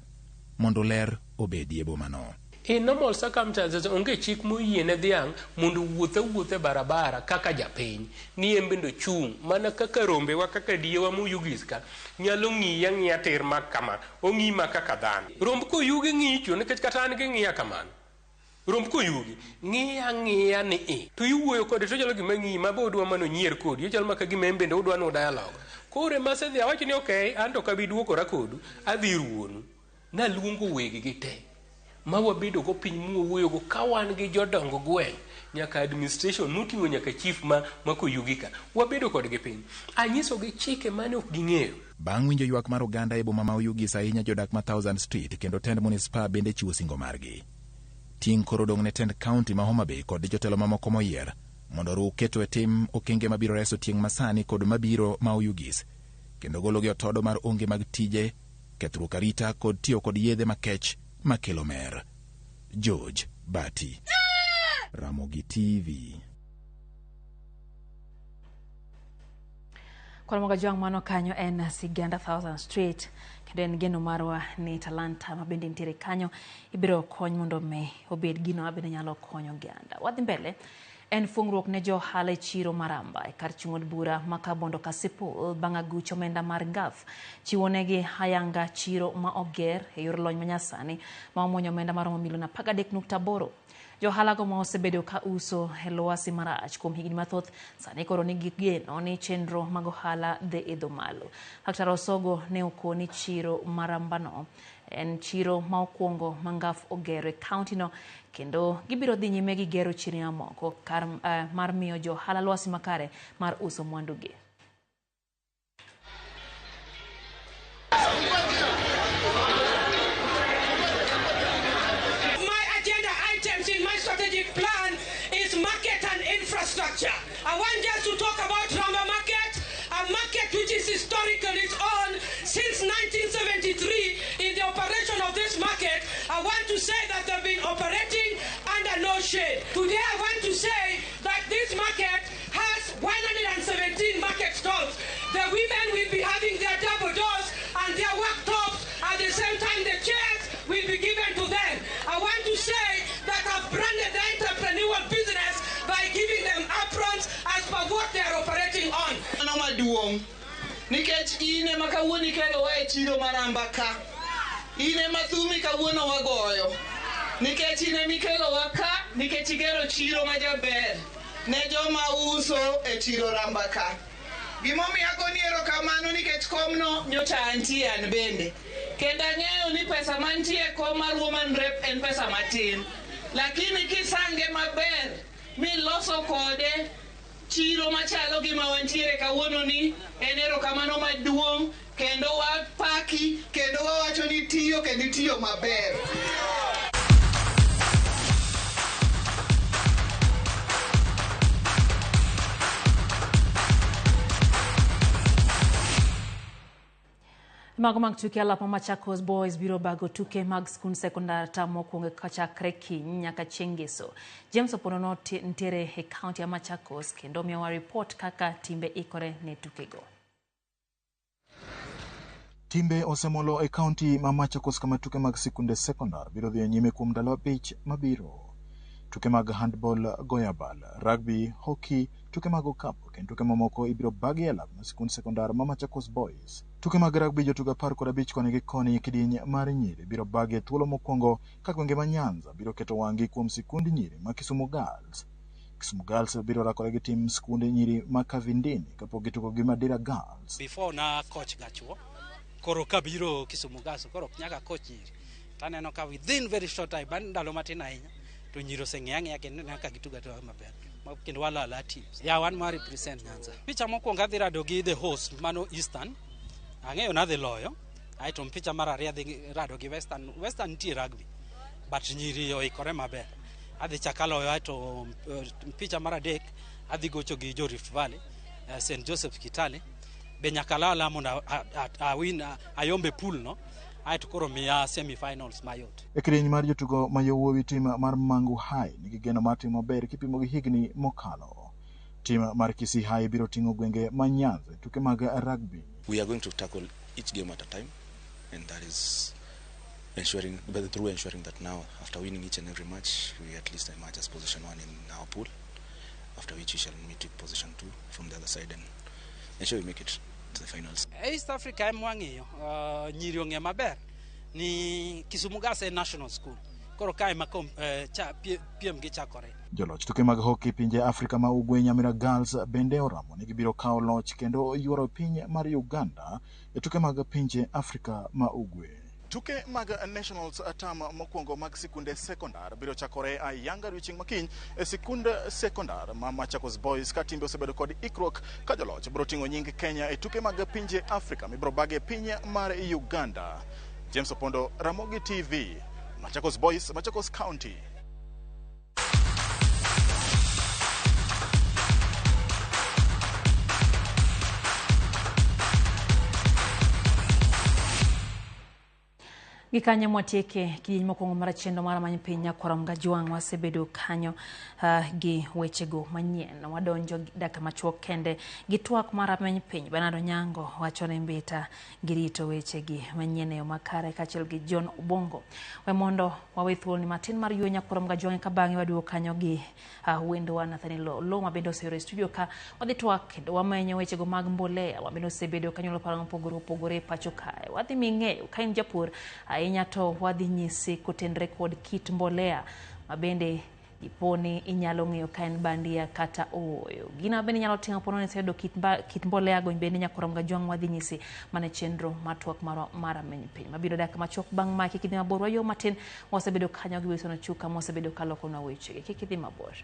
mondo ler obedie bomano. In normal circumstances, onge chik moyie ne dhiang' mondo owuoth awuotha e barabara kaka japiny. Ni en bende ochung' mana kaka rombewa kaka diewa moyugis ka nyalo ng'iyi ang'iya tir mak kama, ong'iyi ma kaka dhano. Romb koyugi ng'icho nikech kata an ging'iya kamano. Romb koyugi ng'iya ang'iya ni i to iwuoyo kode to ochalo gima ng'iyi ma be odwa mana onyier kodi, ochalo maka gima en bende odwa nu dialogue. Koro ema asedhi awacho ni okay, an to ok abi duokora kodu, adhi ir wuonu. Naluongo weggi te ma wabedo go piny mwawuoyogo ka wan gi jodong gweng' nyaka administration moting'o nyaka chief ma Koyugi ka wabedo kodgi piny. Anyisogi chike mane ok ging'eyo. Bang' winjo ywak mar oganda e boma ma Oyugis ahinya jodak ma 1000 Street kendo tend munispa bende chiwo singo margi. Ting' koro dong' ne tend kaunti ma Homa Bay kod jotelo mamoko moyier mondo oruw keto e tim okenge mabiro reso tieng' masani kod mabiro ma Oyugis kendo gologi otodo mar onge mag tije, kethruok arita kod tiyo kod yedhe makech makelo mer. George Bati, Ramogi TV. Kwan Mogajwang' mano kanyo en Siganda 1000 Street kendo en geno marwa ni talanta ma bende nitiere kanyo ibiro kony mondo mi obed gino ma bende nyalo konyo oganda. Wadhi mbele en fungruok ne jo ohala e chiro Maramba e kar chung' od bura ma Kabondo Kasipul bang' aguch omenda mar NGAAF chiwo negi ayanga chiro ma oger e yor lony manyasani ma omuonyo omenda maromo milion 13.8. Jo ohala go ma osebedo ka uso e lwasi marach kuom higni mathoth sani koro nigi geno ni chenro mag ohala dhi idho malo. Laktar Osogo ne okoni chiro Marambano en chiro ma okwongo ma NGAAF ogero e kaunti no kendo gibiro dhi nyime gi gero chirni mamoko kar mar miyo jo ohala lwasi makare mar uso mwandugi. My agenda items in my strategic plan is market and infrastructure. I want just to talk about Ramba Market, a market which is historical, it's on since 1973 in the operation of this market. I want to say that they've been operating under no shade. Today I want to say that this market has women will be having their double doors and their worktops. At the same time, the chairs will be given to them. I want to say that I've branded the entrepreneurial business by giving them aprons as per what they are operating on. Mano maduong' nikech in ema kawuono ikelowa e chiro mar Ramba ka. In ema thumi kawuono wagoyo. Nikech in ema ikelowa ka nikech igero chiro majaber ne joma uso e chiro Ramba ka. Gimomiyo agoni erokamano nikech komno nyocha antie an bende. Kendo ang'eyo ni pesa mantie e kom mar woman rep en pesa matin. Lakini kisange maber miloso kode chiro machalo gi ma wantiere kawuono ni en erokamano maduong' kendo wapaki kendo wawacho ni tiyo kendo itiyo maber. Mago mag tuke alap ma Machakos Boys biro bago tuke mag skund sekondar tam mokwongo kochakre kiny nyaka chieng' ngeso. James Opondo no nitiere e kaunti ya Machakos kendo miyowa ripot kaka timbe ikore ne tukego. Timbe osemolo e kaunti ma Machakos kama tuke mag sikunde sekondar biro dhi nyime kuom ndalo 5 mabiro. Tuke mag handball, goyo abal, rugby, hockey, tuke mag okapu kendo tuke mamoko ibiro bagi e lab mar sikund sekondar ma Machakos Boys. Tuke mag rugby jotugo 15 koni gi koni kidieny mar nyiri biro bagi e thuolo mokwongo ka gwenge ma Nyanza biro keto wang'gi kuom sikund nyiri ma Kisumu Girls. Kisumu Girls biro rakore gi tim sikunde nyiri ma Kavindini kapok gitugo gi Madira Girls. Before na coach gachuo, koro kabiro Kisumu Girls, koro ok nyaka coach nyiri. Taneno ka within very short time, bang' ndalo matin ahinya, to nyiri oseng'eyo ang'eya kendo ineno ka gitugo atuga maber. Kendo walo ala teams. Yeah, wan ma represent Nyanza. Picha mokwongo adhi rado gi the host, mano Eastern. Ang'eyo nadhi loyo. Aeto picha mar ariyo adhi rado gi Western. Western nitie rugby, but nyiri oikore maber. Adhi chako aloyo, aeto picha mar adek adhi gocho gi jo Rift Valley, St. Joseph Kitale. Be nyaka alaw ala mondo awin ayombe pool no. Aeto koro miya semi-finals mayot. E kidieny mar jotugo ma yowuowi tim mar Mangu High nigi geno mar timo maber kipimo gi higni mokalo. Tim mar Kisii High biro ting'o gwenge ma Nyanza e tuke mag rugby. We are going to tackle each game at a time, and that is ensuring, but through ensuring that now, after winning each and every match, we at least emerge as position 1 in our pool, after which we shall meet with position 2 from the other side and ensure we make it to the finals. East Africa ema wang'iyo, nyiri ong'e maber ni Kisumu Girls en national school. Koro kae ema piem gi chakore. Joloch tuke mag hockey pinje Afrika ma Ugwe Nyamira Girls bende oramo ni gibiro kawo loch kendo yuoro piny mar Uganda e tuke mag pinje Afrika ma Ugwe. Tuke mag Nationals term mokwongo mag sikunde sekondar biro chakore ayanga odiochieng' makiny e sikund sekondar ma Machakos Boys ka timbe osebedo kod ikruok ka joloch biro ting'o nying Kenya e tuke mag pinje Afrika mibiro bagi e piny mar Uganda. James Opondo, Ramogi TV, Machakos Boys, Machakos County. Gikanyo mwatieke kidieny mokwongo mar chenro mar Many Piny Nyakwar Mgajwang' wasebedo kanyo gi wechego manyien. Wadonjo dakika machuok kende gi twak mar Many Piny. Bernard Onyango wacho ni Mbita girito wechegi manyien e yo makare kaachiel gi John Obongo. We mondo wawe thuoloni matin mar yweyo Nyakwar Mgajwang' ka bang'e waduogo kanyo gi wendwa Nathaniel Oloo ma bende oseyoro e studio ka wadhi twak kendo wamenyo wechego mag mbolea ma bende osebedo kanyuolo paro mopogore opogore e pacho kae. Wadhi ming'eyo ka in japur ahinya to wadhi nyisi kotenre kod kit mbolea ma bende diponi inyalo ng'eyo ka en bandia kata ooyo. Gino bende inyalo timo pono ni iseyudo kit mbolea go bende Nyakwar Mgajwang' wadhi nyisi mana chenro mar twak mar Many Piny mabiro dakika machuok bang' ma kik idhi mabor. Wayo matin wasebedo kanyo gi Wilson Ochuka mosebedo kalokonwa wechegi. Kik idhi mabor.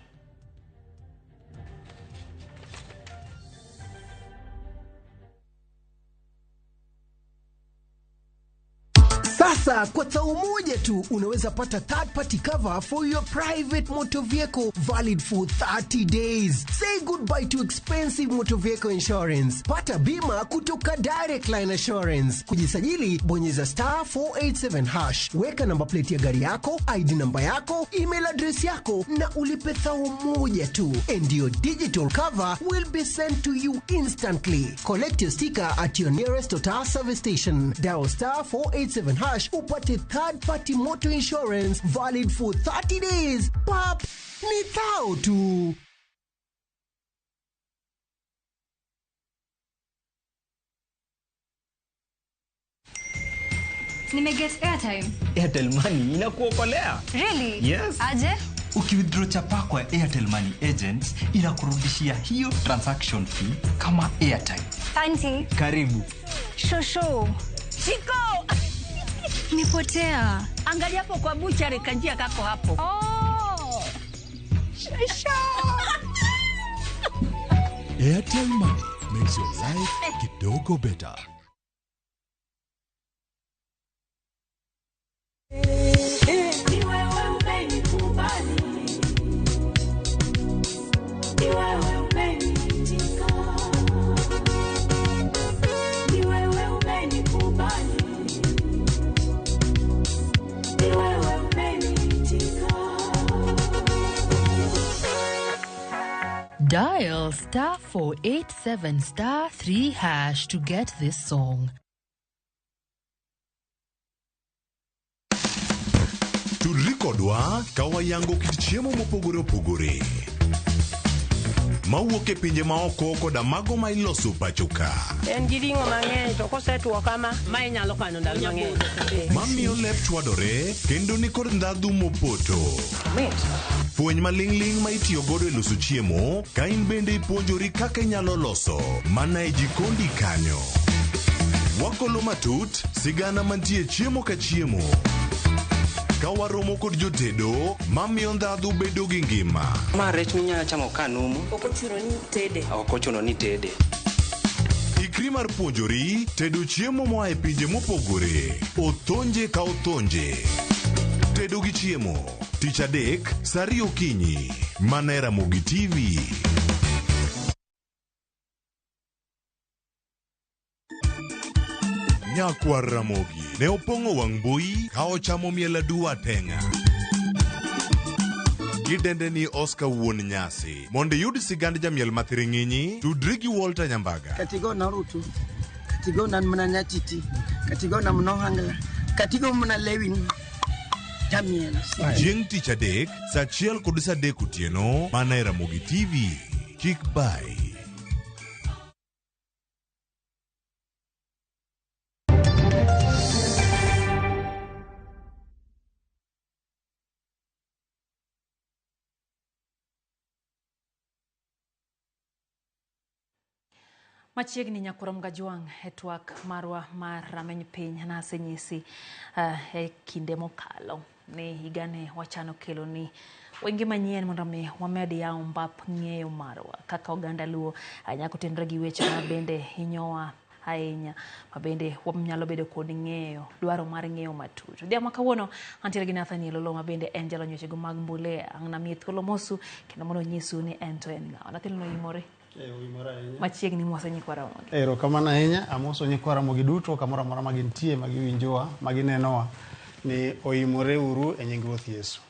Sasa kwa thao moja tu unaweza pata third party cover for your private motor vehicle valid for 30 days. Say goodbye to expensive motor vehicle insurance. Pata bima kutoka Direct Line Assurance. Kujisajili, bonyeza star 487 hash. Weka namba plate ya gari yako, ID namba yako, email address yako na ulipe thao moja tu. And your digital cover will be sent to you instantly. Collect your sticker at your nearest Total service station. Dial star 487 hash upate third party motor insurance valid for 30 days. Pap, ni thao tu. Nimeget airtime. Airtel Money inakuokolea. Really? Yes. Aje? Ukiwithdraw chapa kwa Airtel Money agents inakurudishia hiyo transaction fee kama airtime. Auntie. Karibu. Shosho. Shiko. Nipotea. Angalia hapo kwa buchari kanjia kako hapo. Oh. Shosho. Airtel Money makes your life kidogo better. Dial star 487 star 3 hash to get this song. Tudri kodwa ka wayango kit chiemo mopogore opogore mawuok e pinje maoko koda mago ma iloso pacho ka. En gi ring'o mang'eny to kosetuo kama, ma inyalo kano ndalo mang'eny. Mamiyo lep chwadore kendo nikod ndhadhu mopoto. Mit. Fweny maling'ling' ma itiyo godo e loso chiemo ka in bende ipuonjori kaka inyalo loso mana e jikondi kanyo. Wakolo matut sigana mantie chiemo ka chiemo. Ka waromo kod jotedo mamiyo ndhadhu bedo gi ngima. Ma rech minyalo chamo ka numu. Ok ochuno ni tede. Ok ochuno ni tede. Ikri mar puonjori tedo chiemo moa e pinje mopogore. Othonje ka othonje. Tedo gi chiemo. Tich adek, saa ariyo okinyi. Mana e Ramogi TV. Nyakwar Ramogi ne opong'o wang' mbui ka ochamo miel aduwa teng'a. Gidende ni Oscar wuon nyasi. Mondo iyud sigand jamiel mathiring'inyi, tudri gi Walter Nyambaga. Katigo na Rutu, katigo na mana Nyatiti, katigo na Mnohangla, katigo mana Lewin. Jamiel. Chieng' tich adek, saa achiel kod saa adek otieno, mana e Ramogi TV. Kik bai. Machiegni nyakurom Gajwang' e twak marwa mar rameny piny nasenyisi e kinde mokalo ni higani wachano kelo ni wenge manyien mondo mi wamed yawo mbap ng'eyo marwa kaka oganda Luo nyako tenre gi weche ma bende hinyowa ahinya ma bende wanyalo bedo kod ng'eyo dwaro mar ng'eyo matut. Odhiambo ma kawuono antiere gi Nathaniel Oloo ma bende en jalony wechego mag mbolea. Ang' namiye thuolo mosu kendo mondo onyisu ni en to en ng'awa. Nathaniel oimore. Machiegni moso nyikwa Ramogi. Erokamano ahinya, amoso nyikwa Ramogi duto kamoro amora ma gintie, ma giwinjowa, ma ginenowa ni oimore uru e nying Ruoth Yesu.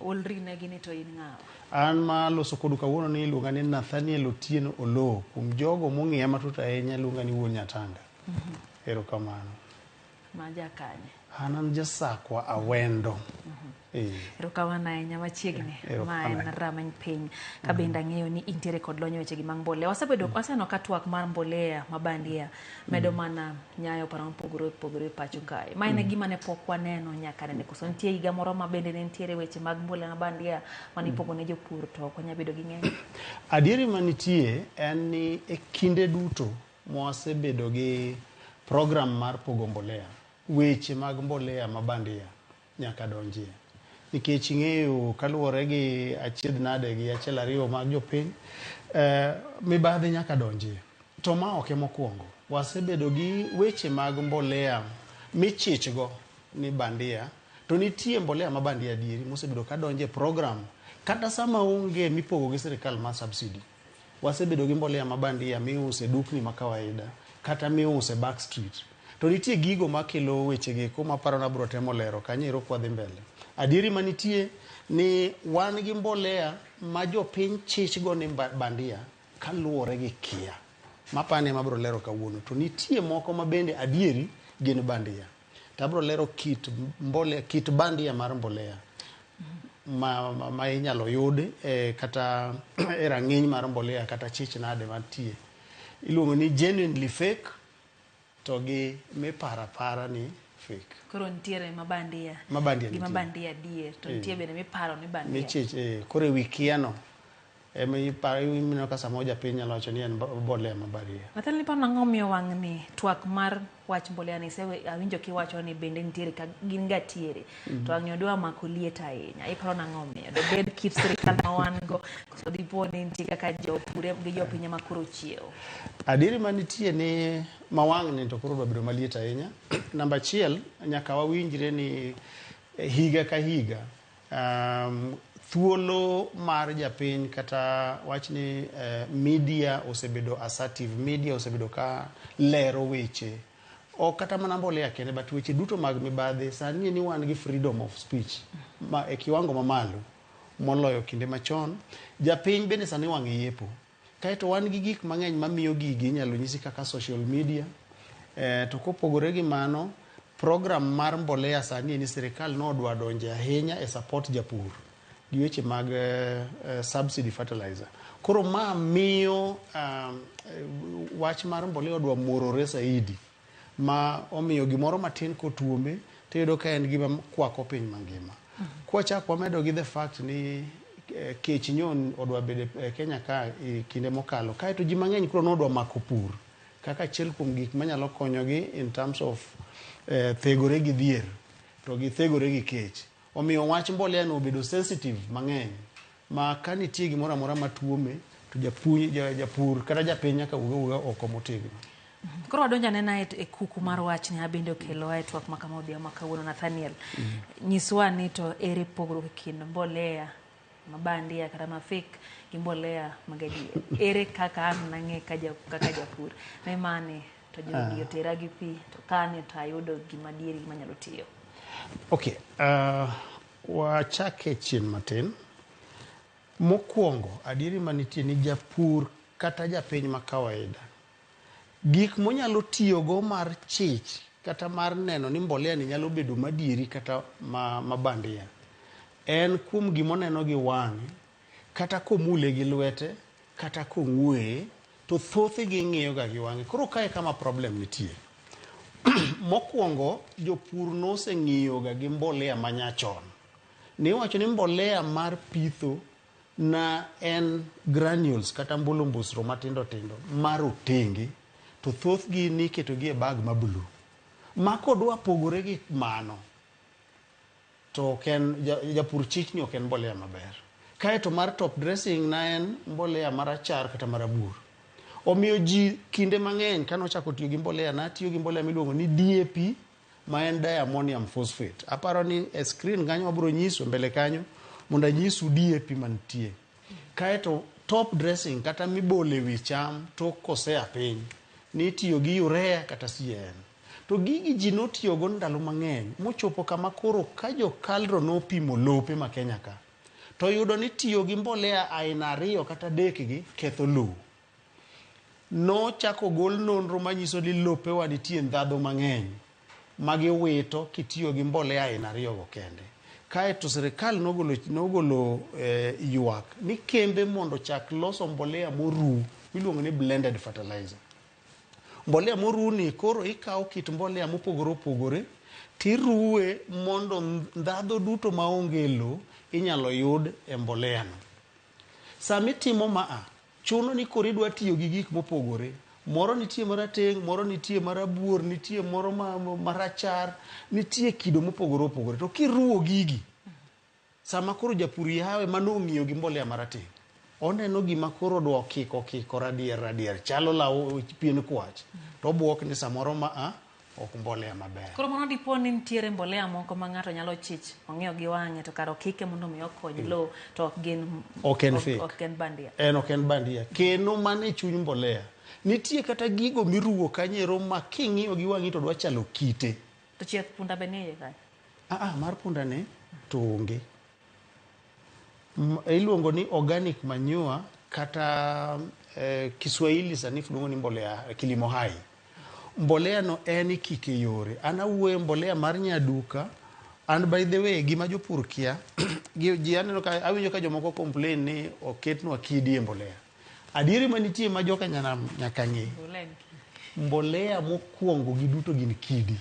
Ulri negi ni to in ng'awa? An ma loso kodu kawuono ni iluonga ni Nathaniel Otieno Oloo. Kuom jogo mong'eya matut ahinya iluonga ni Wuon Nyatanga. Erokamano. Ma jakanye? An jasakwa Awendo. Erokamano ahinya machiegni ma en rameny piny ka bende ang'eyo ni intiere kod lony e weche gi mag mbolea. Wasebedo waseneno ka twak mar mbolea ma bandia medo mana nyayo paro mopogore opogore e pacho kae. Ma en gima ne pok waneno nyaka nene. Koso nitie higa moro ma bende ne nitiere weche mag mbolea ma bandia mane ipogo ne jopur to ok wanyal bedo gi ng'eny. Adieri manitie en ni e kinde duto mwasebedo gi program mar pogo mbolea, weche mag mbolea ma bandia nyaka donjie. Nikech ing'eyo kaluwore gi achiedh nade gi achiel ariyo mag jopiny, mibadhi nyaka donjie. To ma ok e mokwongo. Wasebedo gi weche mag mbolea michichgo ni bandia to nitie mbolea ma bandia adieri mosebedo ka donjo e program kata sama onge mipogo gi sirikal mar subsidy. Wasebedo gi mbolea ma bandia miuso e dukni ma kawaida kata miuso e back street. To nitie gigo makelo weche gi eko maparo nabro temo lero kanyo ero kwadhi mbele. Adieri manitie ni wan gi mbolea ma jopiny chich go ni bandia kaluwore gi kia. Mapani ema abro lero kawuono. To nitie moko ma bende adieri gin bandia. To abro lero kit mbolea, kit bandia mar mbolea ma inyalo yud kata e rang'iny mar mbolea kata chich nade mantie. Iluongo ni genuinely fake to gi miparo apara ni fake. Koro nitiere mabandia. Mabandia gi nitie. Mabandia adier to nitie bende miparo ni bandia. Michich, koro e wi kia no ema iparo ineno ka samoro japiny nyalo wacho ni en mbolea ma bandia. Nathaniel, iparo nang'o miyo wang'ni twak mar wach mbolea ni awinjo kiwacho ni bende nitiere ka gin ga tiere. To wang'ni odwa mako liet ahinya. Iparo nang'o miyo? Dobed kit sirikal ma wan go koso dipo ni nitie kaka jopur gi jopiny ema koro chiewo. Adieri manitie ni ma wang'ni to koro dwa bedo maliet ahinya. Namba achiel, nyaka wawinjre ni higa ka higa thuolo mar japiny kata wach ni media osebedo assertive, media osebedo ka lero weche ok kata mana mbolea kende but weche duto mag mibadhi sani ni wan gi freedom of speech ma e kiwango mamalo moloyo kinde machon. Japiny bende sani wang'e yepo. Kaeto wan gi gik mang'eny mamiyo gigi inyalo nyisi kaka social media. To kopogore gi mano, program mar mbolea sani ni sirikal nodwa donje ahinya e support japur gi weche mag subsidy fertilizer. Koro ma miyo wach mar mbolea odwa morore zaidi ma omiyo gimoro matin kotuome tiyudo ka en gima kwako piny mangima. Kwachak wamedo gi the fact ni kech nyo odwa bedo e Kenya ka e kinde mokalo kaeto ji mang'eny koro nodwa mako pur kaka achiel kuom gik manyalo konyogi in terms of thegore gi dhier to gi thegore gi kech. Omiyo wach mbolea no obedo sensitive mang'eny ma ka nitie gimoro amora matuome to japur kata japiny nyaka wuog awuoga oko motegno. Koro wadonjo anena e kuku mar wachni abende okelowa e twak ma kama odhiambo ma kawuono. Nathaniel, nyiswa ni to ere pogruok e kind mbolea ma bandia kata ma fake gi mbolea mag adier. Ere kaka an nang'e kaka japur ne mane to jogi otera gi pi to kane to ayudo gima adieri manyalo tiyo. Okay, wachake chien matin. Mokwongo, adieri manitie ni japur kata japiny ma kawaida gik monyalo tiyogo mar chich kata mar neno ni mbolea ni nyalo bedo madieri kata ma bandia en kuom gimoneno gi wang'e kata komule gi lwete kata kong'weye to thothgi ng'iyo ga gi wang'e. Koro kae kama problem nitie. Mokwongo jopur noseng'iyo ga gi mbolea manyachon. Niwacho ni mbolea mar pitho na en granules kata mbulumbusro matindo tindo mar otenge to thothgi niketo gi e bag ma blue. Ma kodwa pogore gi mano to ok en japur chich ni ok en mbolea maber. Kaeto mar top dressing na en mbolea marachar kata marabuor. Omiyo ji kinde mang'eny kanochako tiyo gi mbolea natiyo gi mbolea miluongo ni DAP ma en diammonium phosphate. Aparo ni e screen kanyo wabiro nyiso mbele kanyo mondo anyisu DAP mantie. Kaeto top dressing kata mibole wi cham tok kosea piny nitiyo gi urea kata CAN. To gigi ji notiyogo ndalo mang'eny mochopo kama koro ka jo KALRO nopimo lope ma Kenya ka to yudo ni tiyo gi mbolea aina ariyo kata adek gi ketho lowo. Nochako gol nonro manyiso ni lopewa nitie ndhadhu mang'eny magiwito kitiyo gi mbolea aina ariyogo kende. Kaeto sirikal nogolo ywak ni kembe mondo chak loso mbolea moru miluongo ni blended fertilizer. Mbolea moru ni koro ikawo kit mbolea mopogore opogore tiruwe mondo ndhadhu duto maonge e lowo inyalo yud e mbolea no. Sama itimo maa, chuno ni koro idwa tiyo gi gik mopogore. Moro nitie marateng', moro nitie marabuor, nitie moro marachar, nitie kido mopogore opogore. To kiruwo gigi, sama koro japur yawe manong'iyo gi mbolea marateng', oneno gima koro odwa kiko radier radier, chalo law pien kwach. To obuok ni samoro ma a ok mbolea maber. Koro mano dipo ni nitiere mbolea moko ma ng'ato nyalo chich ong'iewo gi wang'e to kar okike mondo mi okony lowo to ok gin Ok en fake. Ok en bandia. En ok en bandia. Kendo mano e chuny mbolea. Nitie kata gigo miruwo kanyo ma king'iyo gi wang'i to dwa chalo kite. To chieth punda be nie iye kanyo? Ah, mar punda ni to onge. Iluongo ni organic manure kata Kiswahili sanifu luongo ni mbolea kilimo hai. Mbolea no en ikike yore. An awuoyo mbolea mar nyaduka. And by the way, gima jopur kia, ji aneno ka awinjo ka jomoko complain ni oketnwa kidi e mbolea. Adieri manitie ma joka nyanam nyaka ng'e. Mbolea mokwongo giduto gin kidi.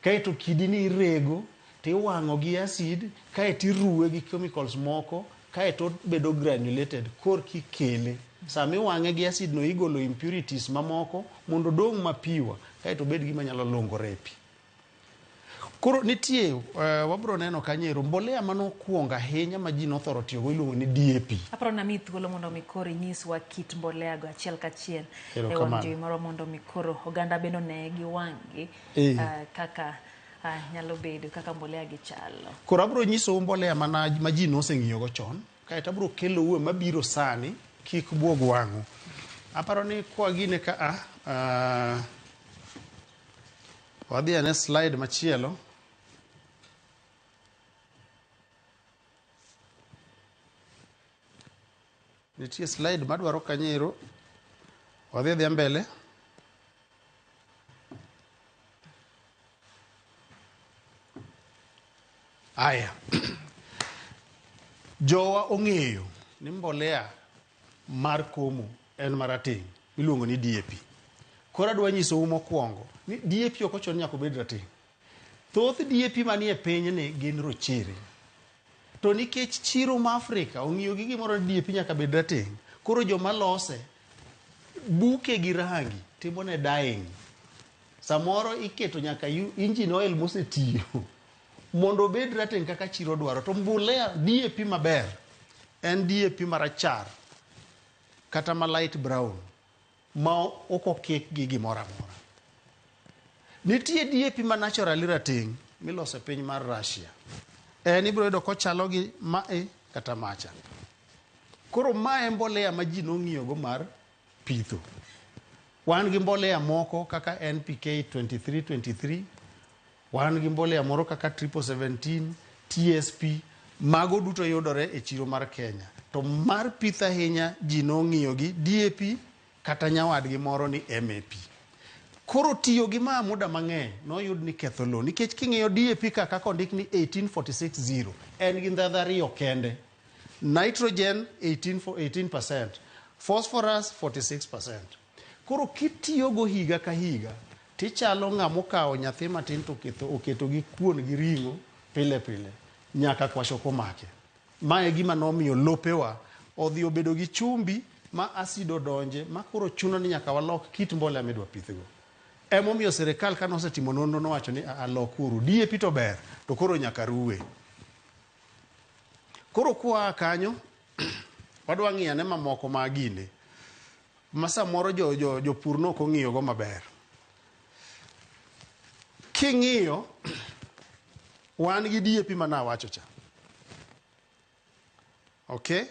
Kaeto kidi ni irego, tiwang'o gi acid, kaeto iruwe gi chemicals moko, kaeto obedo granulated, korki ikele. Sama iwang'e gi acid no igolo impurities mamoko mondo odong' ma pure, kaeto obed gima nyalo lungore e pi. Koro nitie, wabro neno kanyo mbolea manokwongo ahinya ma ji nothoro tiyogo iluongo ni DAP. Aparo namiyi thuolo mondo mi koro inyiswa kit mbolea go achiel kachiel e wang' jowi moro mondo mi koro oganda bende one gi wang'gi kaka nyalo bedo kaka mbolea gi chalo. Koro abro nyisou mbolea mana ma ji noseng'iyogo chon, kaeto abro kelou e mabiro sani kik buog wang'u. Aparo ni kwa gine ka a wadhi ane slide machielo. Nitie slide madwaro kanyo. Wadhi adhiya mbele. Aya. Jowa ong'eyo ni mbolea mar komo en marateng' miluongo ni DAP. Koro adwa nyisou mokwongo ni DAP ok ochuno ni nyaka obed rateng'. Thoth DAP manie pinyni gin rochere. To nikech chiro ma Afrika ong'iyo gi gimoro ni DAP nyaka bed rateng', koro joma lose buke gi rangi timo ne dyeing. Samoro iketo nyaka engine oil mosetiyo mondo obed rateng' kaka chiro dwaro. To mbolea DAP maber en DAP marachar kata ma light brown ma ok okik gi gimoro amora. Nitie DAP ma naturally rateng' miloso e piny mar Russia. En ibiro yudo kochalo gi mae kata macha. Koro mae mbolea ma ji nong'iyogo mar pitho. Wan gi mbolea moko kaka NPK 2323, wan gi mbolea moro kaka 717, TSP, mago duto yudore e chiro mar Kenya. To mar pith ahinya ji nong'iyo gi DAP kata nyawadgi moro ni MAP. Koro tiyo gi ma muda mang'eny noyud ni ketho lowo nikech king'iyo DAP ka kaka ondik ni 18460 en gi ndhadhu ariyo kende. Nitrogen 18%, phosphorus 46%. Koro kitiyogo higa ka higa tichalo ng'ama okawo nyathi matin to oketo gi kuon gi ring'o pile pile nyaka kwashiorkor omake. Ma e gima nomiyo lopewa odhi obedo gi chumbi ma acid odonje ma koro chuno ni nyaka walok kit mbolea midwa pithgo. Emomiyo sirikal kane osetimo nonro nowacho ni alokuru DAP to ber to koro nyaka ruwe. Koro kwa kanyo wadwa ng'iyo ane mamoko ma gine ma samoro jopur nok ong'iyogo maber. King'iyo wan gi DAP mane awacho cha. Okay?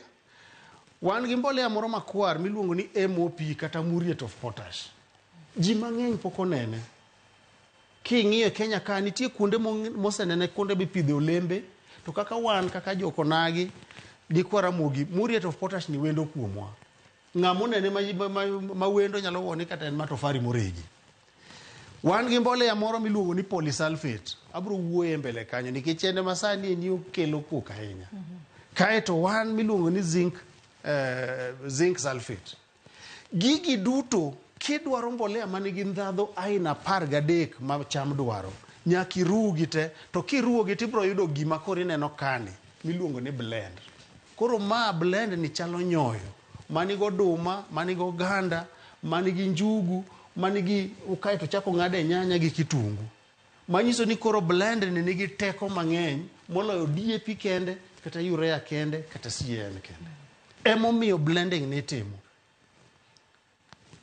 Wan gi mbolea moro makwar miluongo ni MOP kata muriate of potash. Ji mang'eny pok onene. King'iyo e Kenya ka nitie kuonde mosenene kuonde mipidhe olembe to kaka wan kaka jokonagi gi Ramogi muriate of potash ni wendo kuomwa. Ng'ama onene ma wendo nyalo wuo ni kata en matofari moregi. Wan gi mbolea moro miluongo ni polysulfate. Abro wuoye mbele kanyo nikech en ema sani en okelo kuok ahinya. Kaeto wan miluongo ni zinc sulfate. Gigi duto kidwaro mbolea manigi ndhadhu aina 13 ma cham dwaro, nyaka iruwgi te, to kiruwogi tibiro yudo gima koro ineno kani miluongo ni blend. Koro ma blend ni chalo nyoyo manigi oduma, manigi oganda, manigi njugu, manigi kaeto chako ng'ade nyanya gi kitungu. Manyiso ni koro blend ni nigi teko mang'eny moloyo DAP kende, kata urea kende, kata CAN kende. Emomiyo blending ni itimo.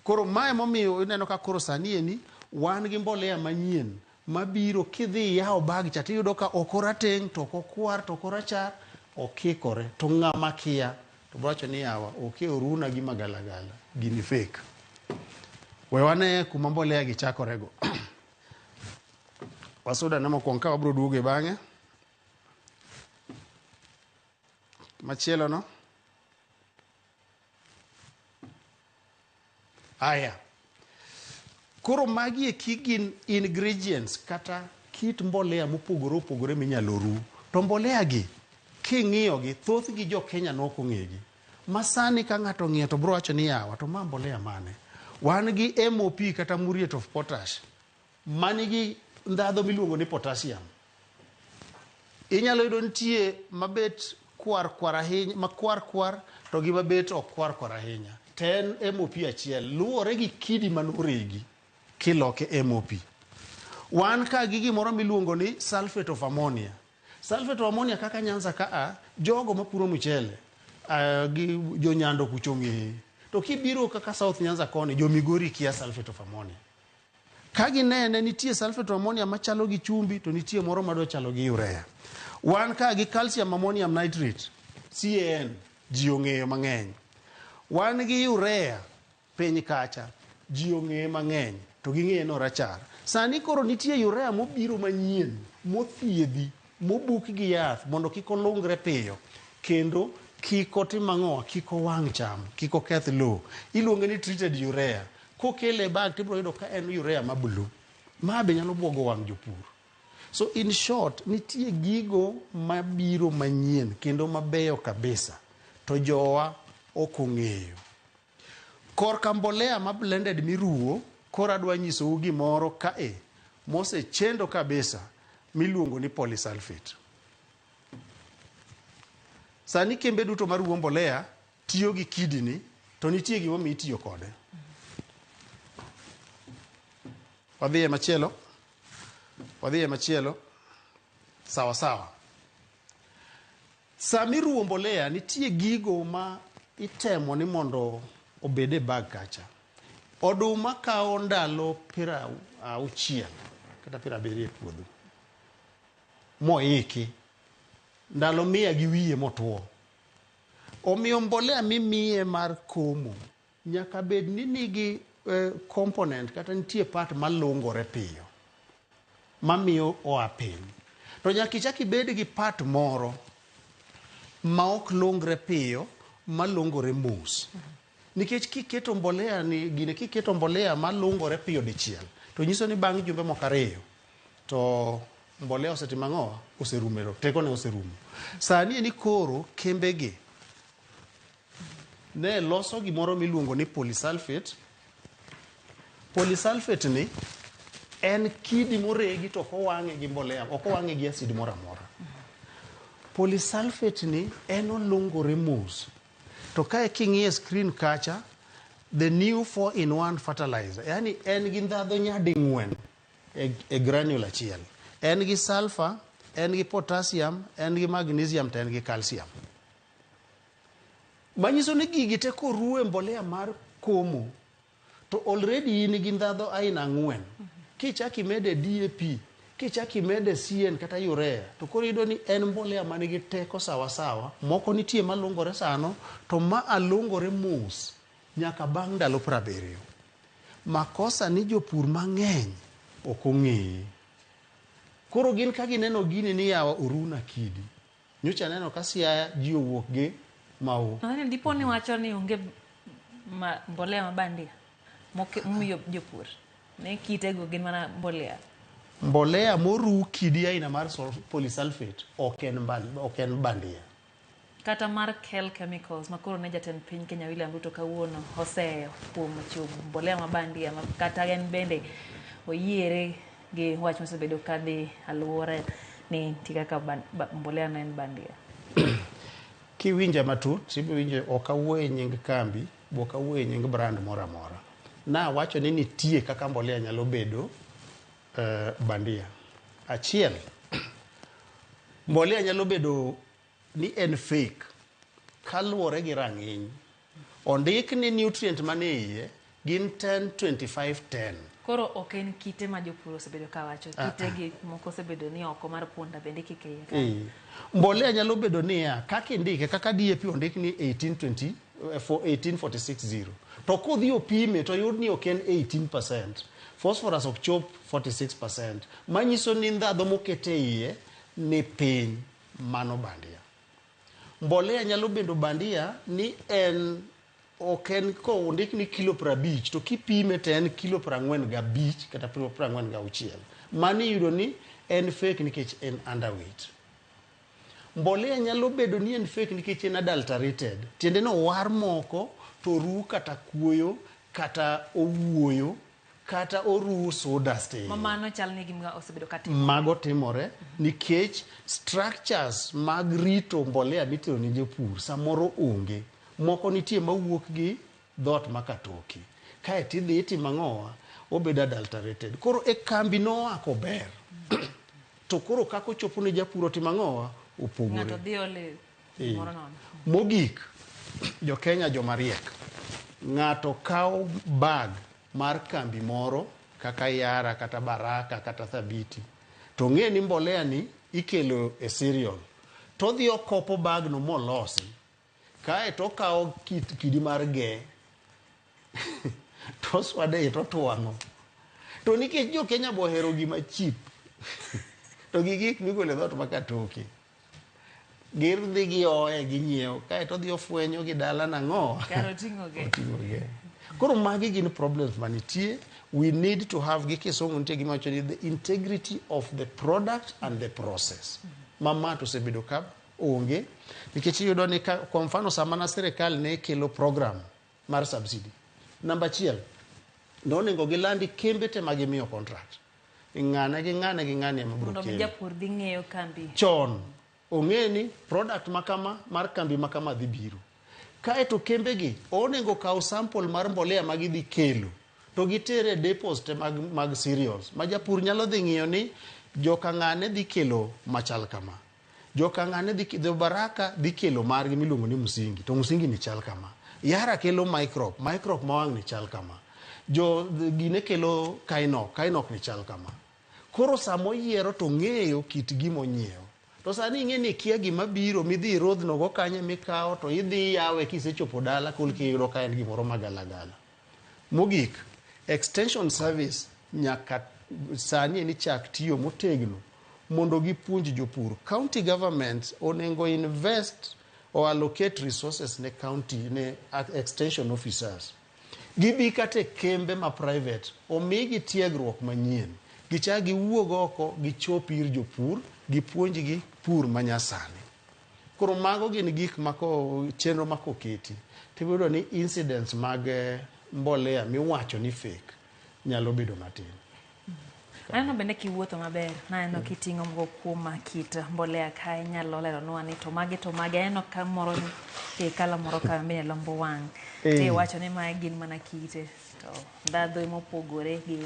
Koro ma emomiyo ineno ka koro sani eni Wan gi mbolea manyien mabiro kidhi iyawo bag cha tiyudo ka ok orateng' to ok okwar to ok orachar, okikore. To ng'ama kia to biro wacho ni yawa oke oruna gima galagala, gini fake. We wane kuma mbolea gi chakorego. Wasuda ne mokwongo ka wabiro duogo e bang'e. Machielo no. Aya. Koro magi eki gin ingredients kata kit mbolea mopogore opogore minyalo ru. To mbolea gi king'iyo gi thothgi jo Kenya nok ong'egi. Ma sani ka ng'ato ong'iyo to biro wacho ni yawa to ma mbolea mane? Wan gi MOP kata muriate of potash manigi ndhadho miluongo ni potassium. Inyalo yudo nitie mabet kwar kwar ahinya, makwar kwar to gi mabet ok kwar kwar ahinya. To en MOP achiel luwore gi kidi manoregi kiloke MOP. Wan ka gi gimoro miluongo ni sulfate of ammonia. Sulfate of ammonia kaka Nyanza ka a, jogo mapuro mchele gi jonyando kucho ong'eye. To kibiro kaka South Nyanza koni, jo Migori kia sulfate of ammonia. Ka ginene nitie sulfate of ammonia machalo gi chumbi to nitie moro madwa chalo gi urea. Wan ka gi calcium ammonium nitrate, CAN, ji ong'eyo mang'eny. Wan gi urea piny kacha, ji ong'eye mang'eny to ging'eye ni orachar. Sani koro nitie urea mobiro manyien, mothiedhi, mobuk gi yath mondo kik olungre piyo kendo kik otim ang'o, kik owang' cham, kik oketh lowo. Iluonge ni treated urea. Kokele e bag tibiro yudo ka en urea ma blue. Ma be nyalo buogo wang' jopur. So in short, nitie gigo mabiro manyien kendo mabeyo kabisa to jowa ok ong'eyo. Korka mbolea ma blended miruwo, koro adwa nyisou gimoro kae mosechendo kabisa miluongo ni polysulfate. Sani kembe duto maruwo mbolea tiyo gi kidini to nitie gimomiyo itiyo kode. Wadhi e machielo. Wadhi e machielo. Sawa sawa. Sami ruwo mbolea nitie gigo ma itemo ni mondo obed e bag kacha. Oduma kawo ndalo 60 kata 70 e puodho. Moiki. Ndalo 100 gi wiye motwo. Omiyo mbolea mimiye mar komo nyaka bed ni nigi component kata nitie part malungore piyo mamiyo oa piny. To nyaka ichak ibed gi part moro ma ok lungre piyo, malungore mos. Nikech kiketo mbolea ni gine kiketo mbolea malungore piyo dichiel, to nyiso ni bang' jumbe moko 2 to mbolea osetimo ang'o? Oserumero, tekone oserumo. Sani ni koro kembegi ne loso gimoro miluongo ni polysulfate. Polysulfate ni en kidi moregi to ok owang'e gi mbolea, ok owang'e gi acid moro amora. Polysulfate ni en olungore mos. To kae king'iye screen kacha, the new 4-in-1 fertilizer, yani en gi ndhadho nyading'wen e granule achiel. En gi sulfur, en gi potassium, en gi magnesium to en gi calcium. Manyiso ni gigi te koruw e mbolea mar komo to already in gi ndhadho aina 4. Kichak imede DAP, kichak imede CN kata urea, to koro iyudo ni en mbolea manigi teko sawa sawa. Moko nitie malungore sano, to ma alungore mos nyaka bang' ndalo 70. Makosa ni jopur mang'eny ok ong'eye. Koro gin ka gineno gini ni yawa oruna kidi. Nyocha aneno ka Siaya ji owuok gi mau. Nadhani dipo ni wacho ni onge mbolea ma bandia momiyo jopur. Ne kitego gin mana mbolea. Mbolea moru kidi aina mar polysulfate ok en bandia. Kata mar Kel Chemicals makoro ne jatend piny Kenya William Ruto kawuono oseyo kuom chiwo mbolea ma bandia kata en bende oyiere gi wach mosebedo kadhi aluora ni nitie kaka mbolea na en bandia. Kiwinja matut, ibiro ok awuoye nying kambi, ok awuoye nying brand moro amora. Na wacho ni nitie kaka mbolea nyalo bedo bandia. Achiel, mbolea nyalo bedo ni en fake kaluwore gi rang'iny. Ondik ni nutrient manie iye gin 10 25 10. Koro ok en kite ma jopur osebedo ka wacho. Ah, Kite gi moko osebedo ni oko mar punda bende kik iye. Eh. Mbolea nyalo bedo niya, kaka indike, kaka DAP ondik ni 1820, for 18460. To kodhi opime to yud ni ok en 18%. Phosphorus ok chop 46%. Manyiso ni ndhadho mokete iye ni piny, mano bandia. Mbolea nyalo bedo bandia ni en ok en kondik ni kilo 50 to kipime to en kilo 45 kata 46. Mano iyudo ni en fake nikech en underweight. Mbolea nyalo bedo ni en fake nikech en adulterated. Tiende ni owar moko to oru kata kuoyo kata owuoyo kata oru sawdust e iye. Ma mano chal ni gima osebedo ka timore. Mago timore nikech structures mag rito mbolea mitero ne jopur samoro onge. Moko nitie mawuok gi dhoot ma katoki. Kaeto idhi itimo ang'owa, obedo adulterated. Koro e kambi noa kober. To koro kaka ochopo ne japur otimo ang'owa, opogore. Ng'ato dhi ole gimoro nono. Mogik, jo Kenya joma riek. Ng'ato kawo bag mar kambi moro kaka Yara kata Baraka kata Thabiti to ng'e ni mbolea ni ikelo e cereal to odhi okopo bag no molosi kae to okawo kidi mar ge to oswade iye to otwang'o. To nikech jo Kenya bo ohero gima cheap to gi gik migolo e dhoot ma katoke gidhi gioye ginyiewo kae to odhi ofwenyo gi dala nang'o Kar oting'o ge. oting'o ge. Koro magi gin problems manitie. We need to have gi kisungu nitie gima wacho ni the integrity of the product and the process. Ma ma to osebedo ka onge nikech iyudo ni ka, kwa mfano sama na sirikal ne kelo program mar subsidy. Namba achiel, nonego gilandi kembe te ma gimiyo contract. Ng'ane gi ng'ane gi ng'ane ema biro Mondo mi kelo. japur dhi ng'eyo kambi. Chon ong'e ni product makama mar kambi makama dhi biro. Kaeto kembegi onego kaw sample mar mbolea ma gidhi kelo to gitere e depots te mag cereals ma japur nyalo dhi ng'iyo ni joka ng'ane dhi kelo machal kama. Joka ng'ane dhi jo Baraka dhi kelo margi miluongo ni msingi to msingi ni chal kama. Yara kelo microp, microp ma wang' ni chal kama. Jo gine kelo kainok, kainok ni chal kama. Koro sama oyiero to ong'eyo kit gima onyiewo. To sani ing'e ni ikia gima biro midhi irodhno go kanye mikawo to idhi iyawe kisechopo dala kolka iyudo ka en gimoro magalagala. Mogik, extension service nyaka sani en chak tiyo motegno mondo gipuonj jopur. County governments onego invest or allocate resources ne county ne extension officers. Gibi kata e kembe ma private omigi tiegruok manyien. Gichak giwuog oko gichop ir jopur gipuonjgi pur manyasani. Koro mago gin gik ma ko chenro ma koketi tibiro yudo ni incidents mag mbolea miwacho ni fake nyalo bedo matin. Aneno bende kiwuotho maber, naneno kiting'o moko kuom kit mbolea kae, inyalo leronwa ni to magi to magi, aneno ka moro ni kala moro ka bende lombo wang'. To iwacho ni mae gin mana kite, to ndhadhu emopogore gi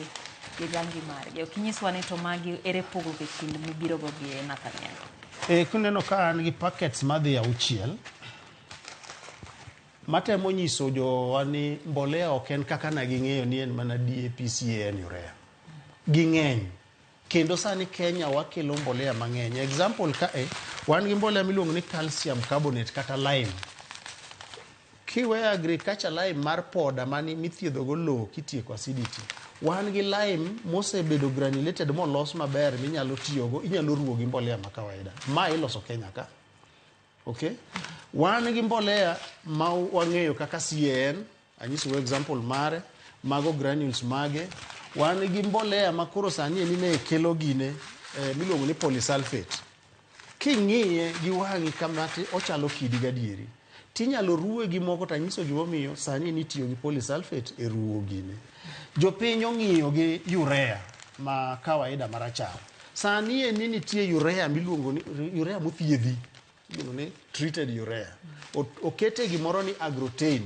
rangi margi. Ok inyiswa ni to magi ere pogruok e kind mibiro go gi Nathaniel. Kuneno ka an gi packets madhi 6 matemo nyiso jowa ni mbolea ok en kaka ne ging'eyo ni en mana DAP, CAN, urea. Ging'eny. Kendo sani Kenya wakelo mbolea mang'eny. Example kae, wan gi mbolea miluongo ni calcium carbonate kata lime. Kiweyo agriculture lime mar poda mani mithiedho go lowo kitieko acidity. Wan gi lime mosebedo granulated molos maber minyalo tiyogo, inyalo ruwo gi mbolea ma kawaida. Ma iloso Kenya ka. Okay? Wan gi mbolea ma wang'eyo kaka CAN, anyisou example mare, mago granules mage. Wan gi mbolea ma koro sani eni ne kelo gine miluongo ni polysulfate. King'iye gi wang'i kama ochalo kidi gadieri. Tinyalo ruwe gi moko to anyiso gimomiyo sani eni itiyo gi polysulfate e ruwo gine. Jopiny ong'iyo gi urea ma kawaida marachar. Sani eni nitie urea miluongo ni urea mothiedhi. Iluongo ni treated urea. Okete gimoro ni agrotain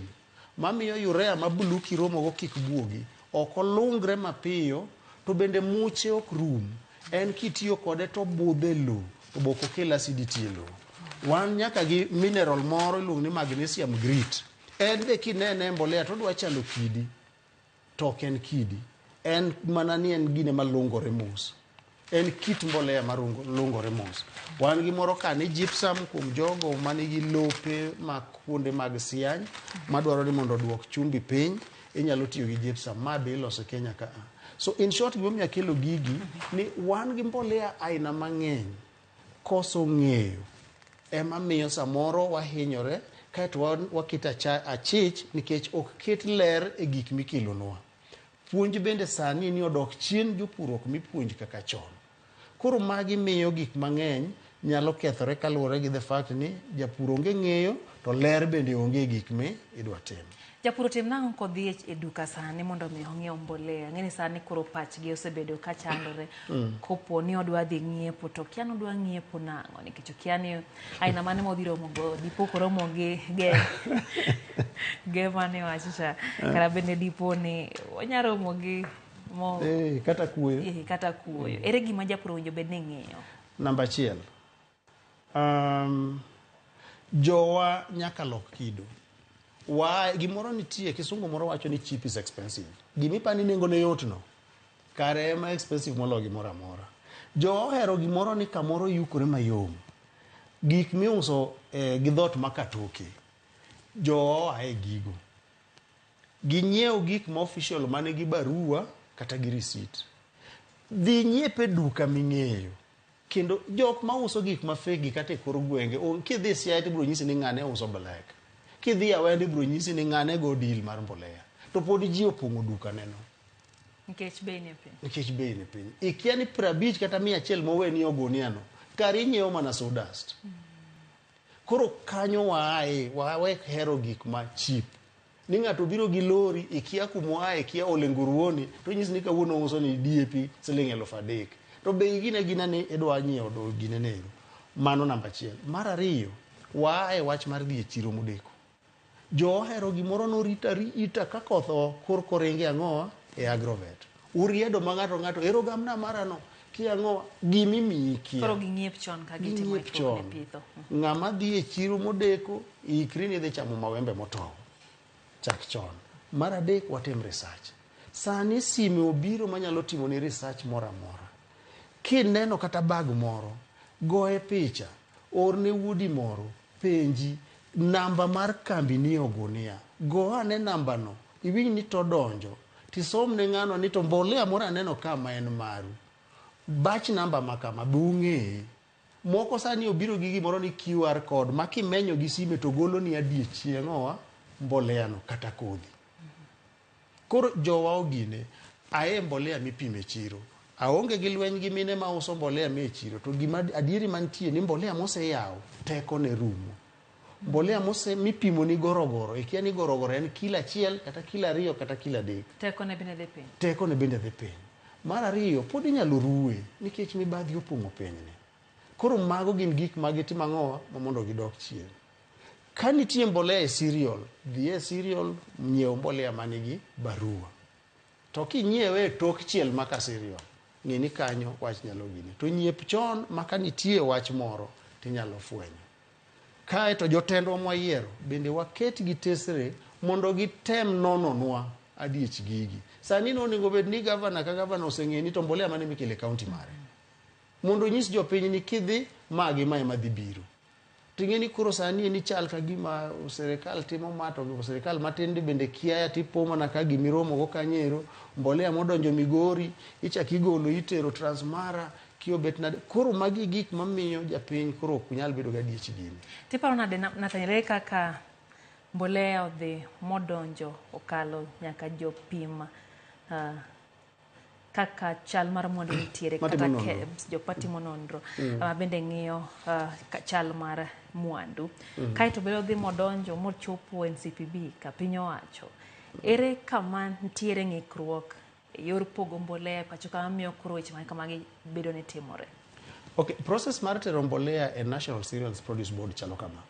mamiyo urea ma blue kiromogo kik buogi. Ok olungre mapiyo to bende muche ok rum. En kitiyo kode to budho e lowo to be ok okel acidity e lowo. Wan nyaka gi mineral moro iluongo ni magnesium grit. En be kinene e mbolea to odwa chalo kidi to ok en kidi. En mana ni en gine malungore mos. En kit mbolea malungore mos. Wan gi moro ka ni gypsum kuom jogo manigi lope ma kuonde mag siany madwaro ni mondo oduok chumbi piny, inyalo tiyo gi gypsum. Ma be iloso Kenya ka a. So in short, gimomiyo akelo gigi ni wan gi mbolea aina mang'eny. Koso ng'eyo ema miyo samoro wahinyore kaeto waketo achich nikech ok ket ler e gik mikelonwa. Puonj bende sani ni odok chien, jopur ok mi puonj kaka chon. Koro magi miyo gik mang'eny nyalo kethore kaluwore gi the fact ni japur onge ng'eyo to ler bende onge e gik mi idwa tim. Japur otim nang'o kodhi e duka sani mondo mi ong'iew mbolea? Ng'eni sani koro pachgi osebedo ka chandore. Kopo ni odwa dhi ng'iepo to okia ni odwa ng'iepo nang'o nikech okia ni aina mane modhi romo go dipo koromo gi ge ge mane wacho cha kata bende dipo ni onya romo gi mo kata kuoyo. Kata kuoyo. Ere gima japur owinjo bed ni ng'iyo? Namba achiel, jowa nyaka lok kido. Gimoro nitie, kisungu moro wacho ni cheap is expensive. Gimipani nengo ne yot no, kare ema expensive moloyo gimoro amora. Jowa ohero gimoro ni kamoro yukore mayom. Gik miuso gi dhot makatoke, jowa oa e gigo. Ginyiew gik ma official manigi barua kata gi receipt. Dhi nyiepe duka ming'eyo. Kendo jok mauso gik ma fake gi kata e kor gwenge, kidhi Siaya to ibiro nyisi ni ng'ane uso black. Kidhi Awendo ibiro nyisi ni ng'ane go deal mar mbolea. To pod ji opong'o duka neno. Nikech bei ni piny. Nikech bei ni piny. Ikia ni 50 kata 100 moweni ogunia no, kare inyiewo mana sawdust. Koro kanyo waaye, wawe hero gik ma cheap. Ni ng'ato biro gi lori, ikia kumoaye, ikia ole nguruoni, to nyisi ni kawuono uso ni DAP siling 3,000. To bei gine gina ni idwa nyiewo do gine nero. Mano namba achiel. Mar ariyo, waaye wach mar dhi e chiro modeko. Jo ohero gimoro norita rita ka koth o korko ringe ang'owa e agrovet. Uriedo ma ng'ato ng'ato ero gamna marano kiang'o gimimiyi kia. Koro ging'iep chon ka gitimo Ging'iep ikruok ne chon. pitho. Ng'ama dhi e chiro modeko, ikri ni idhi chamo mawembe motow. Chak chon. Mar adek, watim research. Sani sime obiro manyalo timoni research moro amora. Kineno kata bag moro, goye picha, orne wuodi moro, penji namba mar kambi ni ogunia. Go ane namba no, iwinj ni to donjo. Tisom ne ng'ano ni to mbolea moro aneno ka ma en maru. Batch namba ma kama, be ung'eye? Moko sani obiro gi gimoro ni QR code ma kimenyo gi sime to golo ni adiechieng' oa mbolea no kata kodhi. Koro jowa ogine, ae mbolea mipime chiro. Aonge gi lweny gi mine mauso mbolea me chiro. To gima adieri mantie ni mbolea moseyaw teko ne rumo. Mbolea mose mipimo ni gorogoro, ikia ni gorogoro en kilo 1 kata kilo 2 kata kilo 3. Teko ne bende dhi piny. Teko ne bende dhi piny. Mar ariyo, pod inyalo ruwe nikech mibadhi opong'o pinyni. Koro mago gin gik ma gitimo ang'owa ma mondo gidok chien. Ka nitie mbolea e cereal, dhi e cereal, nyiew mbolea manigi barua. To kinyiewe e tok chiel maka cereal, ng'e ni kanyo wach nyalo gine. To nyiep chon ma ka nitie wach moro tinyalo fwenyo. Kae to jotendwa mwayiero bende waket gi tesre mondo gitem nononwa adiech gigi. Sani nonego bed ni gavana ka gavana oseng'e ni to mbolea mane mikelo e kaunti mare. Mondo onyis jopiny ni kidhi ma gi ma ema dhi biro. Ting'e ni koro sani ni chal ka gima sirikal timo ma to sirikal matin bende kiaya tipo mana ka gimiromo go kanyero, mbolea modonjo Migori ichak igolo itero Transmara kiobet nade. Koro magi gik mamiyo japiny koro ok nyal bedo gadiech gini. Tiparo nade Nathaniel kaka mbolea odhi modonjo okalo nyaka jopim kaka chal mar mwandu nitiere kata KEBS jok matimo nonro ma bende ng'iyo chal mar mwandu. Kaeto bende odhi modonjo mochopo NCPB ka piny owacho. Ere kama nitiere ng'ikruok e yor pogo mbolea pacho kama miyo koro weche ma kamagi bedo ni timore? Okay, process mar tero mbolea e National Cereals Produce Board chalo kama.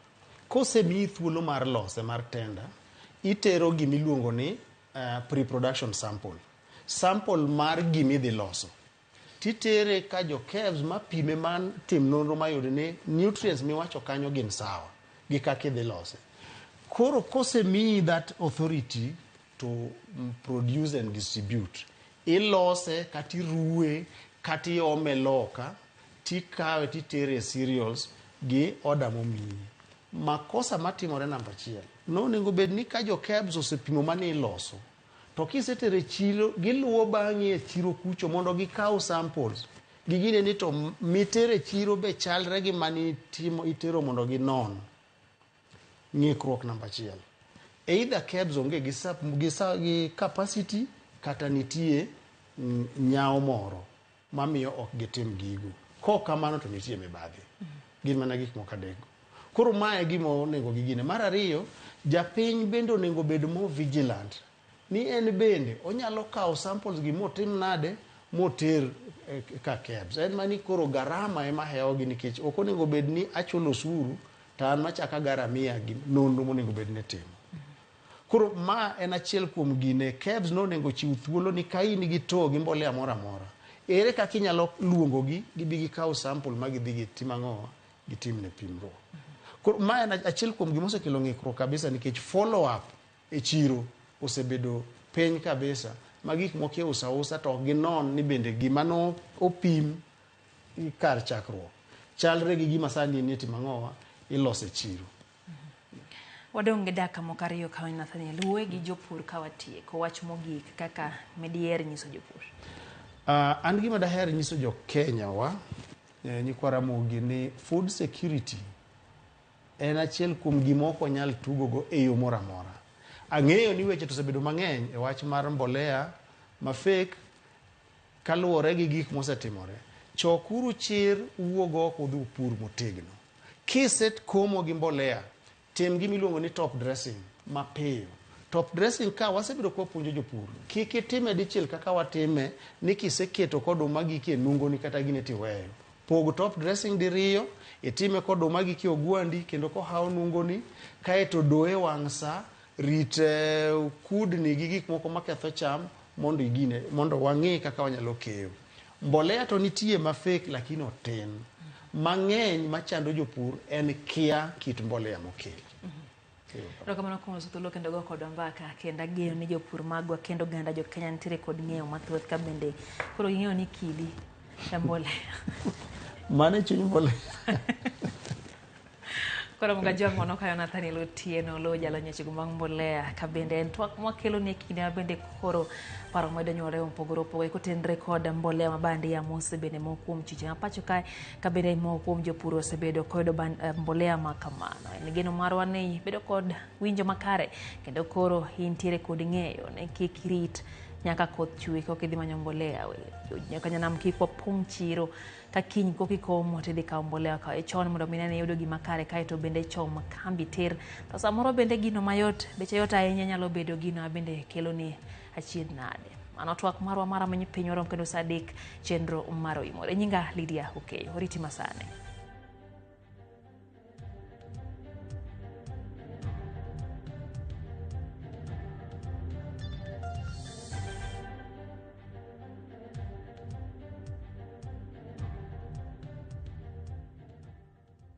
Kosemiyi thuolo mar lose mar tender, itero gimiluongo ni pre-production sample. Sample mar gimidhi loso. Titere ka jo KEBS mapime man tim nonro mayud ni nutrients miwacho kanyo gin sawa gi kaka idhi lose. Koro kosemiyi that authority to produce and distribute, Ilose kata iruwe kata iome loka tikawe titere e cereals gi order momiyi. Makosa matimore namba achiel, nonego bed ni ka jo KEBS osepimo mane iloso, to kisetere chiro, giluwo bang'i e chiro kucho mondo gikaw samples. Gigine ni to mitere chiro be chalre gi mane itimo itero mondo ginon. Ng'ikruok namba achiel. Either KEBS onge gi, sap, gi, sa, gi capacity kata nitie nyawo moro mamiyo ok gitim gigo. Kok kamano to nitie mibadhi. Gin mana gik moko adek. Koro mae e gima onego gigine. Mar ariyo, japiny bende onego bed more vigilant ni en bende onyalo kawo samples gi motim nade moter ka KEBS. En mani koro garama ema hewogi nikech ok onego bed ni achulo osuru to an machako agaramia gi nonro monego bed ni itimo. Koro ma en achiel kuom gine KEBS nonego chiw thuolo ni ka in gi to gi mbolea moro amora, ere kaka inyalo luongogi gibi gikaw sample ma gidhi gitim ang'o gitimne pimruok. Koro ma en achiel kuom gima osekelo ng'ikruok kabisa nikech follow up e chiro osebedo piny kabisa ma gik moko iuso ausa to ok ginon ni bende gima no opim kar chakruok chalre gi gima sani ni itimo ang'owa ilose e chiro. Wadong' gi dakika moko ariyo ka Nathaniel, wuoye gi jopur ka watieko wach mogik kaka medier nyiso jopur. An gima daher nyiso jo Kenya wa nyikwa Ramogi ni food security en achiel kuom gima ok wanyal tugogo e yo moro amora. Ang'eyo ni weche to osebedo mang'eny e wach mar mbolea ma fake kaluwore gi gik mosetimore. Chokuru chir uwuog oko udhi upur motegno. Kiset komo gi mbolea, tim gima iluongo ni top dressing mapiyo. Top dressing ka wasebedo ka wapuonjo jopur, kik itime dichiel kaka watime ni kiseketo koduma giki e nungoni kata gine tiweyo. Pog top dressing diriyo, itime koduma giki ogwandi kendo kohawo nungoni, kaeto doye wang' sa, rit kudni gi gik moko maketho cham mondo igine, mondo wang'i kaka wanyalo keyo. Mbolea to nitie ma fake lakini otin. Mang'eny machando jopur en kia kit mbolea mokel. Erokamano kuom loso thuolo kendo go kodwa mbaka kendo ageno ni jopur magwa kendo oganda jo Kenya nitiere kod ng'eyo mathoth ka bende koro ging'eyo ni kidi e mbolea. Mano e chuny mbolea. Koro Mgajwang' mano kayo Nathaniel Otieno Oloo jalony wechego mag mbolea ka bende en twak mwakelo ni e kinde ma bende koro paro medo nyuolore mopogore opogore kotenre kod mbolea ma bandia mosebende moko kuom chiche ma pacho kae ka bende moko kuom jopur osebedo koyudo mbolea ma kamano. En geno marwa ni bedo kod winjo makare kendo koro intiere kod ng'eyo ni kik irit nyaka koth chwe koka idhi manyo mbolea. Nyaka nyanam kik wapong' chiro ka kiny koka ikomo tidhi kawo mbolea kawe chon mondo mi ne iyudo gima kare kaeto bende chom kambi tir. To samoro bende gino mayot beche yot ahinya nyalo bedo gino ma bende keloni achiedh nade. Mano twak marwa mar Rameny Piny warom kendo saa 3 chenro mar Oimore. Nyinga Lydia Okeyo. Oriti masani.